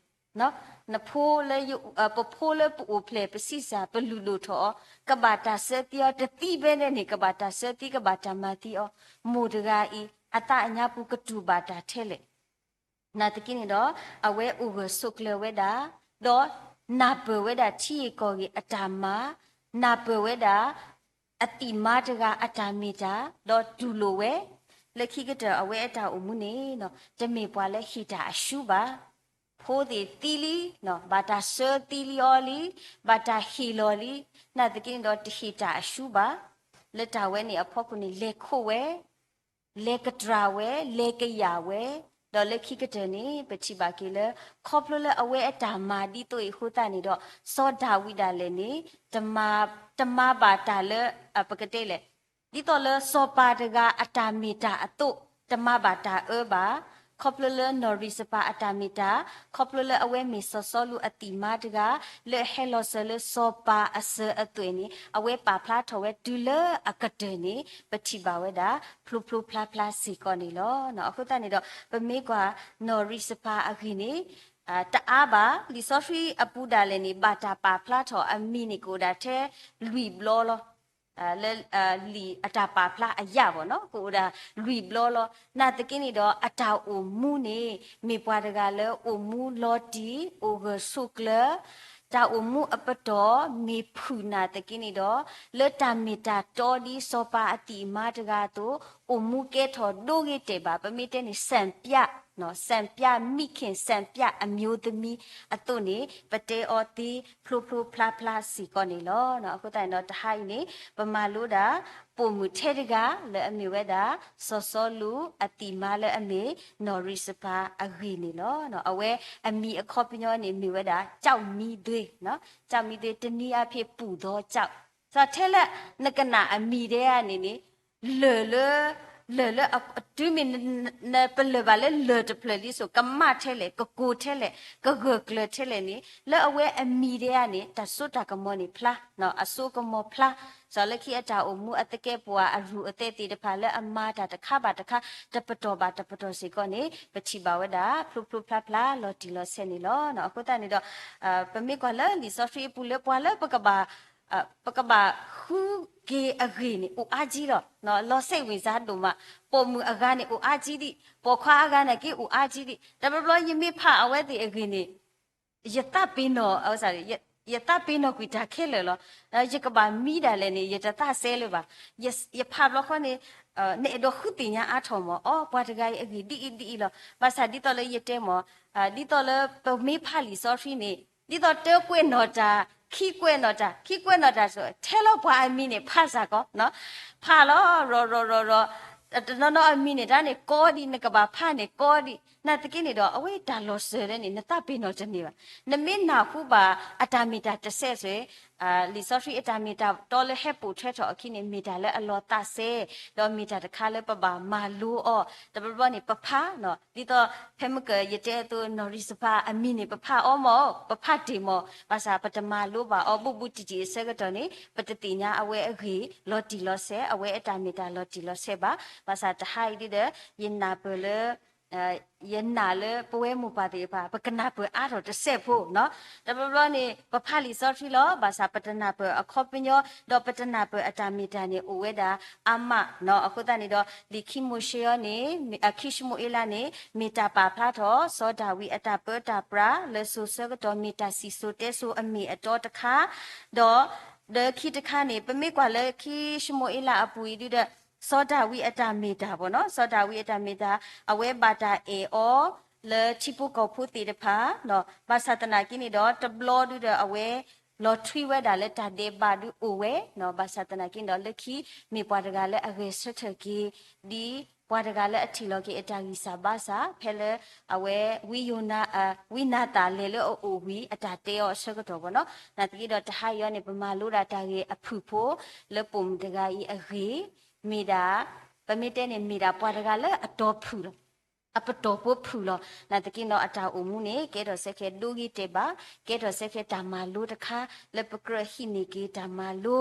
နဖိလၢ ပဖိလၢပအိၣ်ဖျဲၣ်ပဆံးစၢ် ပလုၢ်ဒိၣ်ထီၣ်အီၤ ကဘၣ်တၢ်ဆၢသံအီၤ တသံဖဲန့ၣ်န့ၣ် ကဘၣ်တၢ်ဆၢသံ ကဘၣ်တၢ်မၤသံအီၤ, မိၢ်တဂၤအံၤ အသးအညါပူၤကတူၢ်ဘၣ်တၢ်ထဲလဲၣ် နာ်သက့န့ၣ်ဒီး အဝဲအိၣ်ဂၢၢ်ဆိးကျၢၤဝဲဒၣ်, ဒီးနၢ်ပၢၢ်ဝဲဒၣ်ထံဂ့ၢ်ကီၢ်ဂ့ၢ်အတၢ်မၤ, နၢ်ပၢၢ်ဝဲဒၣ် အသံၣ်မါတဂၤအတၢ်မ့ၢ်တၢ်, ဒီးတူၢ်လိာ်ဝဲ, လၢခံကတၢၢ်အဝဲအတၢ်အိၣ်မူန့ၣ် တမ့ၢ်ပှၤလၢဟ့ၣ်တၢ်အရှုံးဘၣ်, ဖိသ့ၣ်သံလံ, ဘၣ်တၢ်ဆၢသံလံအီၤလံ, ဘၣ်တၢ်ဟ့ၣ်လီၤလံ, နာ်သက့န့ၣ်ဒီးတဟ့ၣ်တၢ်အရှုံးဘၣ်, လၢတၢ်ဝဲန့ၣ်အဖီခိၣ်န့ၣ် လဲၤခိးဝဲ လဲၤကတြၢ်ဝဲ, လဲၤကယာ်ဝဲ, ဒီးလၢခံကတၢၢ်န့ၣ် ပထံၣ်ဘၣ်က့ၤလၢ ခီဖျိလၢအဝဲအတၢ်မၤဒ်သိးအံၤအဃိသတးန့ၣ်ဒီး စီၤဒၤဝံးဒၣ်လဲာ်န့ၣ် တမၤဘၣ်တၢ်လၢ ပကတဲလဲၣ်, ဒ်သိးလၢစီၤပၤတဂၤအတၢ်မ့ၢ်တၢ်အသိး တမၤဘၣ်တၢ်အၢဘၣ်. ခီဖျိလၢနီၢ်ရံးစပၤအတၢ်မ့ၢ်တၢ်, ခီဖျိလၢအဝဲမ့ၢ်စီၤစီလူးအသံၣ်မါတဂၤ လၢအဟဲလီၤစၢၤလၢစီၤပၤအစၢၤအသွဲၣ်န့ၣ် အဝဲပာ်ဖျါထီၣ်ဝဲတုၤလၢအကတၢၢ်န့ၣ် ပထံၣ်ဘၣ်ဝဲဒၣ် ဖျိဖျိဖျါဖျါစ့ၢ်ကီးန့ၣ်လီၤ. အဃိသတးန့ၣ်ဒီး ပမ့ၢ်ကွၢ် နီၢ်ရံးစပၤအဂ့ၢ်န့ၣ် တအါဘၣ်, လံာ်စီဆှံအပူၤဒၣ်လဲာ်န့ၣ် ဘၣ်တၢ်ပာ်ဖျါထီၣ်အမံၤန့ၣ် ကအိၣ်ဒၣ်ထဲလွံၢ်ဘျီလီၤ. လၢ လံာ်အတၢ်ပာ်ဖျါအယၣ်ဘၣ်နီၤ ကအိၣ်ဒၣ်လွံၢ်ဘျီလီၤ. နာ်သက့န့ၣ်ဒီး အတၢ်အိၣ်မူန့ၣ် မ့ၢ်ပှၤတဂၤလၢအိၣ်မူလီၤတံၢ် အိၣ်ဂၢၢ်ဆိးကျၢၤ, တၢ်အိၣ်မူအပတီၢ်မ့ၢ်ဖုၣ်နာ်သက့န့ၣ်ဒီး လၢတၢ်မ့ၢ်တၢ်တီဒ်စီၤပၤအသံၣ်အမါတဂၤအသိး အိၣ်မူကဲထီၣ်ဒိဂ့ၤတဲာ်ဘၣ်. ပမ့ၢ်တဲန့ၣ် စၣ်ပၠး, စၣ်ပၠးမံၣ်ခ့ၣ် စၣ်ပၠးအမျိုးသမီးအသိးန့ၣ် ပတဲအီၤသ့ဖျိဖျိဖျါဖျါစ့ၢ်ကီးန့ၣ်လီၤ. အဃိသတးန့ၣ်ဒီး တဟါအံၤန့ၣ် ပမၤလိဒၣ် ပိာ်မုၣ်ထဲတဂၤ လၢအမ့ၢ်ဝဲဒၣ် စီၤစီလူးအသံၣ်မါလၢအမ့ၢ် နီၢ်ရံးစပၤအဂ့ၢ်န့ၣ်လီၤ. အဝဲအမံၤအခီပညီန့ၣ် မ့ၢ်ဝဲဒၣ် ကျောက်မီးသွေး, ကျောက်မီးသွေး တနည်းအားဖြင့် ပူသောကျောက်. ဒီးထဲလၢနကနၣ်အမံၤဒဲးန့ၣ်န့ၣ် လၢၢ်လၢ လၢၢ်လၢအတုၤမ့ၢ် နပလၢၢ်ဘၣ်လၢလၢၢ်တဖျၢၣ်လံစိၤ ကမၣ်ထဲလဲၣ် ကကိၤထဲလဲၣ် ကဂၢၢ်ကျၢၤထဲလဲၣ်န့ၣ် လၢအဝဲအမံၤဒဲဧါန့ၣ် တၢ်စိတၢ်ကမီၤန့ၣ်ဖျါ, အစိကမီၤဖျါ, စီၤလၢခံအတၢ်အိၣ်မူအသကဲးပဝးအရူၢ်အသဲးသ့ၣ်တဖၣ်လၢအမၤတၢ်တခါဘၣ်တခါ တပတီၢ်ဘၣ်တပတီၢ်စ့ၢ်ကီးန့ၣ် ပထံၣ်ဘၣ်ဝဲဒၣ် ဖျိဖျိဖျါဖျါလီၤတံၢ်လီၤဆဲးန့ၣ်လီၤ. အဃိသတးန့ၣ်ဒီး ပမ့ၢ်ကွၢ်လၢလံာ်စီဆှံအပူၤလၢပှၤလၢပကဘၣ် ပကဘၣ်ဃုက့ၤအဂ့ၢ်န့ၣ် အိၣ်အါကံလီၤ. လီၤစဲးဝံၤစါဒိၣ်မး, ပိာ်မုၣ်အဂၤန့ၣ်အိၣ်အါကံဒံး, ပိာ်ခွါအဂၤနာ်က့အိၣ်အါကံဒံး, တဘျီဘျီယမ့ၢ်ဖးအဝဲသ့ၣ်အဂ့ၢ်န့ၣ် ယသးပ့ၤနီၣ်, ယသးပ့ၤနီၣ်ကွံာ်တၢ်ခဲလၢာ်လီၤ. ယကဘၣ်မံဒၣ်လဲာ်န့ၣ် ယတသးစဲလၢၤဘၣ်. ယဖးဘျီဃီန့ၣ် နအဲၣ်ဒိးဃုသ့ၣ်ညါအါထီၣ်မး, အိ ပှၤတဂၤအံၤအဂ့ၢ်ဒ်အံၤဒ်အံၤလီၤ. ဘၣ်ဆၣ်ဒ်သိးလၢယတဲမး, ဒ်သိးလၢပမ့ၢ်ဖးလံာ်စီဆှံန့ၣ် ဒ်သိးတၢကွဲးနီၣ်တၢ်, ခံကွဲးနီၣ်တၢ်, ခံကွဲးနီၣ်တၢ်စိၤ ထဲလီၤပှၤအမံၤန့ၣ် ဖးစ့ၢ်ကီး, ဖးလီၤ ရီၤရီၤရီၤရီၤ, တနီၤနီၤအမံၤန့ၣ် တၢ်န့ၣ်ကီဒံး နကဘၣ်ဖးန့ၣ်ကီဒံး, နာ်သက့န့ၣ်ဒီး အဝဲတၢ်လီၤစၢၤလၢန့ၣ် နသးပ့ၤနီၣ်တန့ၢ်ဘၣ်. နမ့ၢ်နၢ်ဟူဘၣ်အတၢ်မ့ၢ်တၢ်တစဲးစိၤ လံာ်စီဆှံအတၢ်မ့ၢ်တၢ်တီလၢဟဲပိာ်ထွဲထီၣ်အခံန့ၣ် မ့ၢ်တၢ်လၢအလီၤသးစဲ, ဒီးမ့ၢ်တၢ်တခါလၢပဘၣ်မၤလိအီၤ, တဘျီဘျီန့ၣ် ပဖး, ဒ်သိးဖဲမုၢ်ကၢၢ်ယတဲအသိး နီၢ်ရံၣ်စဖါအမံၤန့ၣ် ပဖးအီၤမး, ပဖးတ့ၢ်မး, ဘၣ်ဆၣ်ပတမၤလိဘၣ်အီၤဘူးဘူးတံၢ်တံၢ်အဆၢကတီၢ်န့ၣ် ပတသ့ၣ်ညါအဝဲအဂ့ၢ်လီၤတံၢ်လီၤဆဲး, အဝဲအတၢ်မ့ၢ်တၢ်လီၤတံၢ်လီၤဆဲးဘၣ်. ဘၣ်ဆၣ်တဟါအံၤဒ်ဒီး ယနၢ်ပၢၢ်လၢ ယနာ်လၢပဝဲမိၢ်ပၢ်သ့ၣ်တဖၣ် ပကနၢ်ပၢၢ်အါထီၣ်တစဲးဖိနီၤ. တဘျီဘျီန့ၣ် ပဖးလံာ်စီဆှံလီၤ, ဘၣ်ဆၣ်ပတနၢ်ပၢၢ်အခီပညီ, ဒီးပတနၢ်ပၢၢ်အတၢ်မ့ၢ်တၢ်န့ၣ်အိၣ်ဝဲဒၣ်အါမးနီၤ. အဃိသတးန့ၣ်ဒီး လံာ်ခံမိၤၡ့အံၤန့ၣ် ခံၡမူၤအ့လးန့ၣ် မ့ၢ်တၢ်ပာ်ဖျါထီၣ် စီၤဒၤဝံးအတၢ်ပၢတၢ်ပြးလၢစိၤဆၢကတီၢ် မ့ၢ်တၢ်စံၣ်စိၤတဲစိၤအမ့ၢ်အတီတခါ, ဒီး ဒီးခံတခါန့ၣ် ပမ့ၢ်ကွၢ်လၢခံၡမူၤအ့လးအပူၤအံၤဒ်ဒီး စီၤဒၤဝံးအတၢ်မ့ၢ်တၢ်ဘၣ်နီၤ, စီၤဒၤဝံးအတၢ်မ့ၢ်တၢ် အဝဲဘၣ်တၢ်အဲၣ်အီၤ လၢထံဖိကီၢ်ဖိသ့ၣ်တဖၣ်, ဘၣ်ဆၣ်သနာ်က့န့ၣ်ဒီး တဘျီဒုဒီးအဝဲ လီၤထွံဝဲဒၣ်လၢတၢ်ဒဲးဘးဒုအိၣ်ဝဲ, ဘၣ်ဆၣ်သနာ်က့န့ၣ်ဒီး လၢခံမ့ၢ်ပှၤတဂၤလၢအဂဲၤဆၢထၢၣ်က့ၤ ဒ်ပှၤတဂၤလၢအထံၣ်လီၤက့ၤအတၢ်ဂံၢ်စၢ်ဘါစၢ် ဖဲလၢအဝဲ ဝံယိၤနါ ဝံနၤသၣ်လဲၤလၢအအိၣ်ဝံၤ အတၢ်တဲအီၤအဆၢကတီၢ်ဘၣ်နီၤ. နာ်သက့ဒီး တဟါအံၤအံၤန့ၣ် ပမၤလိဒၣ်တၢ်ဂ့ၢ်အဖုၣ်ဖိ လၢပိာ်မုၣ်တဂၤအံၤအဂ့ၢ် မ့ၢ်ဒၣ် ပမ့ၢ်တဲန့ၣ် မ့ၢ်ဒၣ်ပှၤတဂၤလၢအတီၤဖုၣ်လီၤ, အပတီၢ်ဖိဖုၣ်လီၤ. နာ်သက့နီၤ အတၢ်အိၣ်မူန့ၣ် ကဲထီၣ်စ့ၢ်ကီးဒိဂ့ၤတဲာ်ဘၣ်, ကဲထီၣ်စ့ၢ်ကီးတၢ်မၤလိတခါ လၢပကြၢးဟံးန့ၢ်က့ၤတၢ်မၤလိ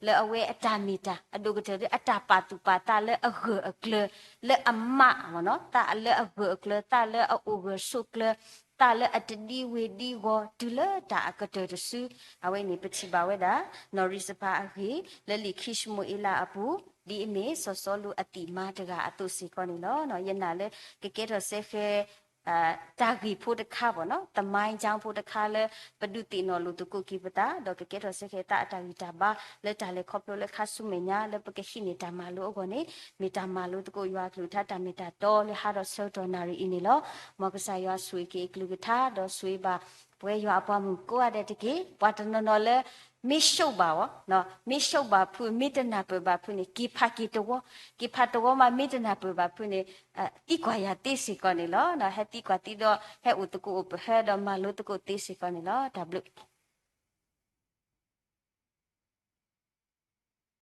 လၢအဝဲအတၢ်မ့ၢ်တၢ် အဒိၣ်ကတၢၢ်လၢအတၢ်ပာ်သူၣ်ပာ်သးလၢအဂၢၢ်အကျၢၤ လၢအမးမ့ၢ်နီၤ, သးလၢအဂၢၢ်အကျၢၤ သးလၢအအိၣ်ဂၢၢ်ဆိးကျၢၤ သးလၢအတဒံဝ့ၤဒံဂီၤ တုၤလၢတၢ်အကတၢၢ်တစု, အဝဲန့ၣ်ပထံၣ်ဘၣ်ဝဲဒၣ် နီၢ်ရံၣ်စဖါအဂ့ၢ် လၢလံာ်ခံၡမူၤအ့လးအပူၤ, ဒ်အမ့ၢ်စီၤစီလူးအသံၣ်မါတဂၤအသိးစ့ၢ်ကီးန့ၣ်လီၤ. ယနာ်လၢကကဲထီၣ်စ့ၢ်ကီး တၢ်ဂ့ၢ်ဖိတခါဘၣ်နီၤ, သမိုင်းကြောင်းဖိတခါလၢ ပဒုးသ့ၣ်နီၣ်လိာ်သကိးက့ၤပသး ဒီးကကဲထီၣ်စ့ၢ်ကီးသးအတၢ်ဂံၢ်တၢ်ဘါ လၢတၢ်လဲၤခီဖျိလၢခါဆူမဲာ်ညါ လၢပကဟံးန့ၢ်တၢ်မၤလိအဂီၢ်န့ၣ် မ့ၢ်တၢ်မၤလိသကိးယွၤအကလုၢ်ကထါတၢ်မ့ၢ်တၢ်တီလၢဟါဒီးဆၢကတီၢ်နၣ်ရံၣ်အံၤန့ၣ်လီၤ. မ်ကစၢ်ယွၤဆိၣ်ဂ့ၤက့ၤအကလုၢ်ကထါ ဒီးဆိၣ်ဂ့ၤဘၣ် ပဝဲယွၤအပှၤမုၣ်ကိးဂၤဒဲးတက့ၢ်. ပှၤတနီၤနီၤလၢ မ့ၢ်ရှုံးဘၣ်ဝဲ, မ့ၢ်ရှုံးဘၣ်ဖုး မ့ၢ်တနၢ်ပၢၢ်ဘၣ်ဖုးန့ၣ် က့ၤဖးက့ၤတဝီ, က့ၤဖးတဝီမး မ့ၢ်တနၢ်ပၢၢ်ဘၣ်ဖုးန့ၣ် သံကွၢ်ယၤသ့စ့ၢ်ကီးန့ၣ်လီၤ. ဟဲသံကွၢ်သံဒီး ဟဲအိၣ်သကိးအိၣ်ပဟၢဒီးမၤလိသကိးသ့စ့ၢ်ကီးန့ၣ်လီၤ. တၢ်ဘျုး